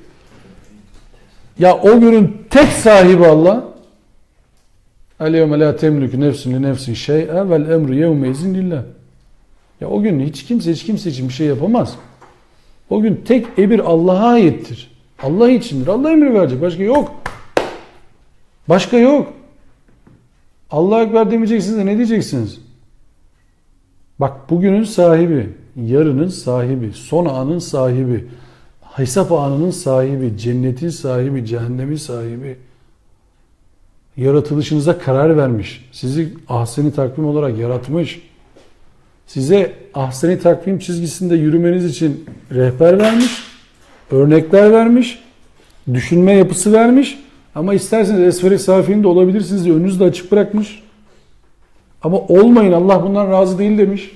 Speaker 2: ya o günün tek sahibi Allah. El yevme la temliku nefsin li nefsin şey'e vel emru yevme izin lillah. Ya o gün hiç kimse hiç kimse için bir şey yapamaz. O gün tek emir Allah'a aittir. Allah içindir. Allah emri verecek. Başka yok. Başka yok. Allahu Ekber demeyeceksiniz de ne diyeceksiniz? Bak bugünün sahibi, yarının sahibi, son anın sahibi, hesap anının sahibi, cennetin sahibi, cehennemin sahibi, yaratılışınıza karar vermiş. Sizi ahseni takvim olarak yaratmış. Size ahseni takvim çizgisinde yürümeniz için rehber vermiş, örnekler vermiş, düşünme yapısı vermiş. Ama isterseniz esferi safiliğinde olabilirsiniz diye önünüzü de açık bırakmış. Ama olmayın, Allah bundan razı değil demiş.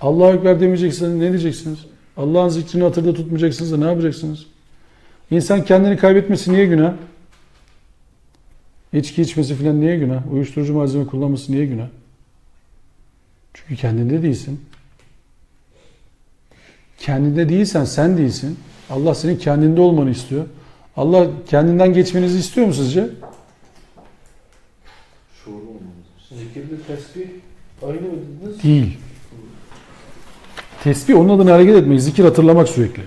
Speaker 2: Allahu Ekber demeyeceksiniz, ne diyeceksiniz? Allah'ın zikrini hatırda tutmayacaksınız da ne yapacaksınız? İnsan kendini kaybetmesi niye günah? İçki içmesi falan niye günah? Uyuşturucu malzeme kullanması niye günah? Çünkü kendinde değilsin. Kendinde değilsen sen değilsin. Allah senin kendinde olmanı istiyor. Allah kendinden geçmenizi istiyor mu sizce?
Speaker 1: Şuurlu olmamız. Zikirle tesbih aynı mı dediniz?
Speaker 2: Değil. Tesbih onun adına hareket etmek, zikir hatırlamak sürekli.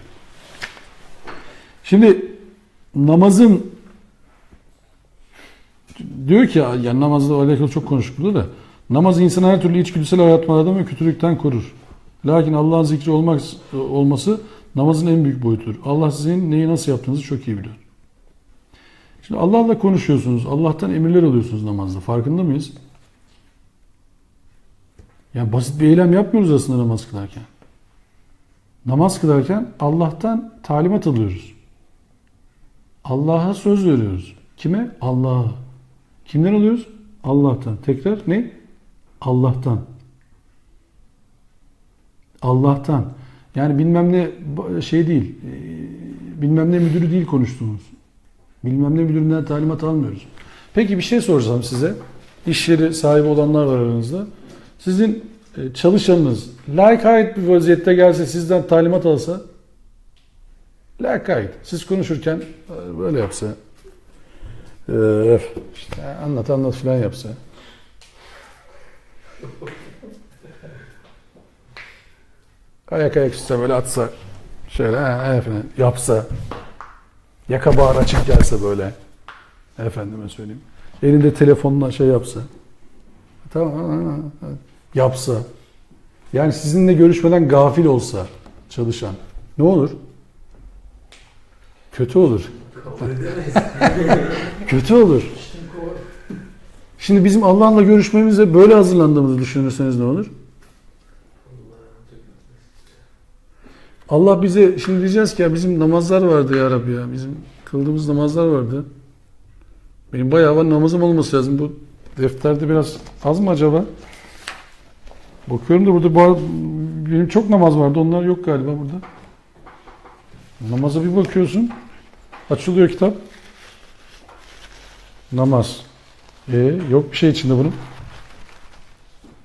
Speaker 2: Şimdi namazın diyor ki, yani namazla alakalı çok konuştuk burada da, namaz insanı her türlü içgüdüsel hayatmalardan ve kötülükten korur. Lakin Allah'ın zikri olması namazın en büyük boyutudur. Allah sizin neyi nasıl yaptığınızı çok iyi biliyor. Şimdi Allah'la konuşuyorsunuz. Allah'tan emirler alıyorsunuz namazda. Farkında mıyız? Yani basit bir eylem yapmıyoruz aslında namaz kılarken. Namaz kılarken Allah'tan talimat alıyoruz. Allah'a söz veriyoruz. Kime? Allah'a. Kimden alıyoruz? Allah'tan. Tekrar ne? Allah'tan. Allah'tan. Yani bilmem ne şey değil, bilmem ne müdürü değil konuştuğumuz. Bilmem ne müdüründen talimat almıyoruz. Peki bir şey sorsam size. İş yeri sahibi olanlar var aranızda. Sizin çalışanınız lakayt bir vaziyette gelse sizden talimat alsa, lakayt. Siz konuşurken böyle yapsa, işte anlat anlat filan yapsa. Ayak ayak üstüne böyle atsa, şöyle falan yapsa, yaka bağır açık gelse böyle, efendime söyleyeyim, elinde telefonla şey yapsa, tamam yapsa, yani sizinle görüşmeden gafil olsa çalışan, ne olur? Kötü olur. Kötü olur. Şimdi bizim Allah'la görüşmemize böyle hazırlandığımızı düşünürseniz ne olur? Allah bize, şimdi diyeceğiz ki ya bizim namazlar vardı ya Rabbi ya. Bizim kıldığımız namazlar vardı. Benim bayağı var namazım olması lazım. Bu defterde biraz az mı acaba? Bakıyorum da burada benim çok namaz vardı. Onlar yok galiba burada. Namaza bir bakıyorsun. Açılıyor kitap. Namaz. Yok bir şey içinde bunun.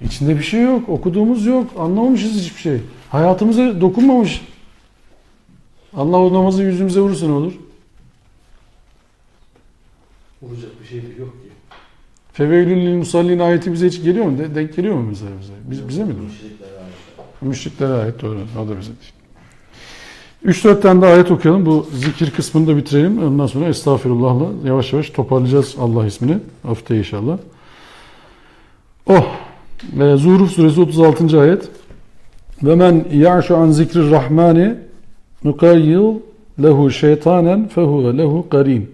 Speaker 2: İçinde bir şey yok. Okuduğumuz yok. Anlamamışız hiçbir şey. Hayatımıza dokunmamış. Allah o namazı yüzümüze vurursa ne olur?
Speaker 1: Vuracak bir şey de yok ki.
Speaker 2: Feveylül lil musallin ayeti bize hiç geliyor mu? Denk geliyor mu mesela bize? Bize mi? Müşriklere ait. Müşriklere ait doğru. O da bize değil. 3-4 tane de ayet okuyalım. Bu zikir kısmını da bitirelim. Ondan sonra estağfirullah'la yavaş yavaş toparlayacağız Allah ismini. Haftaya inşallah. Oh! Zuhruf suresi 36. ayet. Ve men ya'şu an zikrir rahmani nukayyil lehu şeytanen fehuve lehu karin.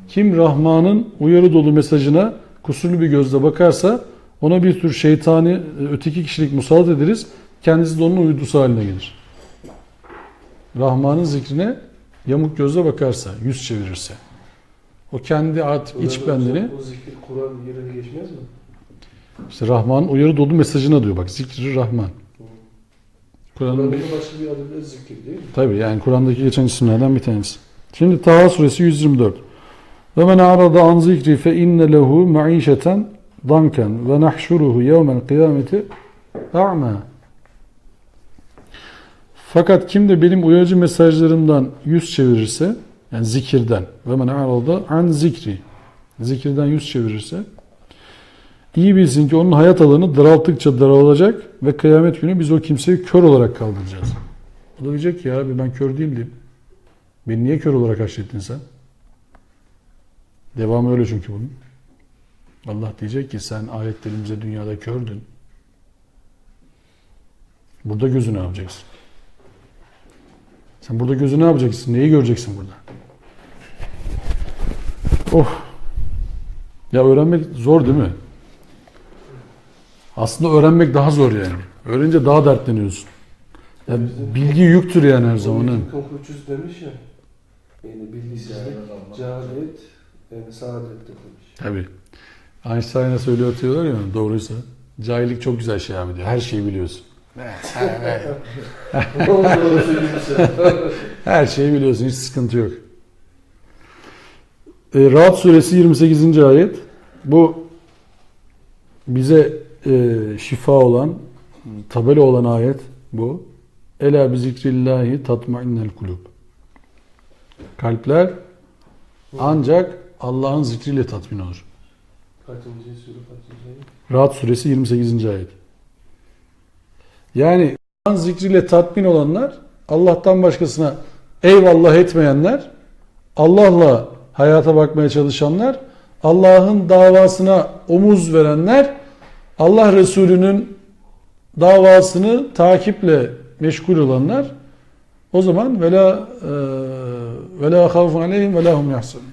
Speaker 2: Kim Rahman'ın uyarı dolu mesajına kusurlu bir gözle bakarsa ona bir tür şeytani öteki kişilik musallat ederiz. Kendisi de onun uydusu haline gelir. Rahman'ın zikrine yamuk gözle bakarsa, yüz çevirirse. O kendi artık iç benliğini...
Speaker 1: O zikir Kur'an yerine geçmez mi?
Speaker 2: İşte Rahman'ın uyarı dolu mesajına diyor. Bak zikri Rahman.
Speaker 1: Kur'an'ın başka bir adı da zikir değil mi?
Speaker 2: Tabii yani Kur'an'daki geçen isimlerden bir tanesi. Şimdi Taha suresi 124. Ve men arada an zikri fe inne lehu maişeten danken ve nahşuruhu yevmel kıyameti a'ma. Fakat kim de benim uyarıcı mesajlarımdan yüz çevirirse, yani zikirden, ve men arada an zikri, zikirden yüz çevirirse, iyi bilsin ki onun hayat alanı daralttıkça daralacak ve kıyamet günü biz o kimseyi kör olarak kaldıracağız. O da diyecek ki ya abi ben kör değildim. Beni niye kör olarak haşrettin sen? Devamı öyle çünkü bunun. Allah diyecek ki sen ayetlerimize dünyada kördün. Burada gözü ne yapacaksın? Sen burada gözü ne yapacaksın? Neyi göreceksin burada? Of! Ya öğrenmek zor değil mi? Aslında öğrenmek daha zor yani. Öğrenince daha dertleniyorsun. Ya bilgi yüktür yani her zaman.
Speaker 1: Konfuçyüs demiş ya. Yani bilgisizlik, cehalet, yani saadettir demiş.
Speaker 2: Tabii. Einstein'a söylüyor atıyorlar ya, doğruysa. Cahillik çok güzel şey abi diyor. Her şeyi biliyorsun. Evet. Her şeyi biliyorsun. Hiç sıkıntı yok. Ra'd suresi 28. ayet. Bu bize şifa olan, tabela olan ayet bu. Ela bi zikrillahi tatmainnel kulub. Kalpler ancak Allah'ın zikriyle tatmin olur. Ra'd suresi 28. ayet. Yani Allah'ın zikriyle tatmin olanlar, Allah'tan başkasına eyvallah etmeyenler, Allah'la hayata bakmaya çalışanlar, Allah'ın davasına omuz verenler, Allah Resulü'nün davasını takiple meşgul olanlar, o zaman vela vela havfun aleyhim ve la hum yahzanun.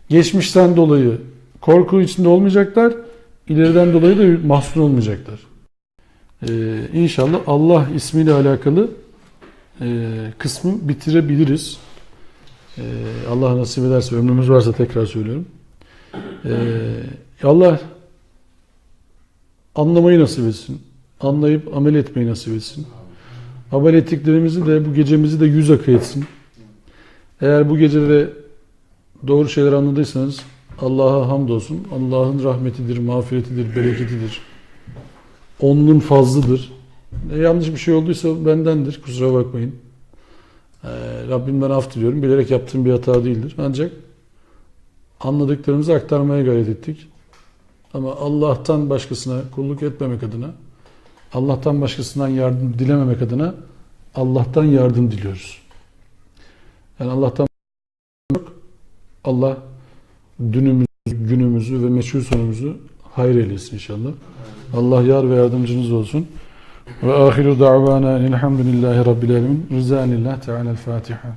Speaker 2: Geçmişten dolayı korku içinde olmayacaklar, ileriden dolayı da mahzun olmayacaklar. İnşallah Allah ismiyle alakalı kısmı bitirebiliriz. Allah nasip ederse, ömrümüz varsa tekrar söylüyorum. Allah anlamayı nasip etsin. Anlayıp amel etmeyi nasip etsin. Amel ettiklerimizi de, bu gecemizi de yüz akı etsin. Eğer bu gecede doğru şeyler anladıysanız Allah'a hamdolsun. Allah'ın rahmetidir, mağfiretidir, bereketidir. Onun fazlıdır. Yanlış bir şey olduysa bendendir. Kusura bakmayın. Rabbimden af diliyorum. Bilerek yaptığım bir hata değildir. Ancak anladıklarımızı aktarmaya gayret ettik. Ama Allah'tan başkasına kulluk etmemek adına, Allah'tan başkasından yardım dilememek adına Allah'tan yardım diliyoruz. Yani Allah'tan yok. Allah dünümüzü, günümüzü ve meçhul sonumuzu hayır eylesin inşallah. Allah yar ve yardımcınız olsun. Ve ahiru da'vana elhamdülillahi rabbil alemin. Rızanillah Teala'l Fatiha.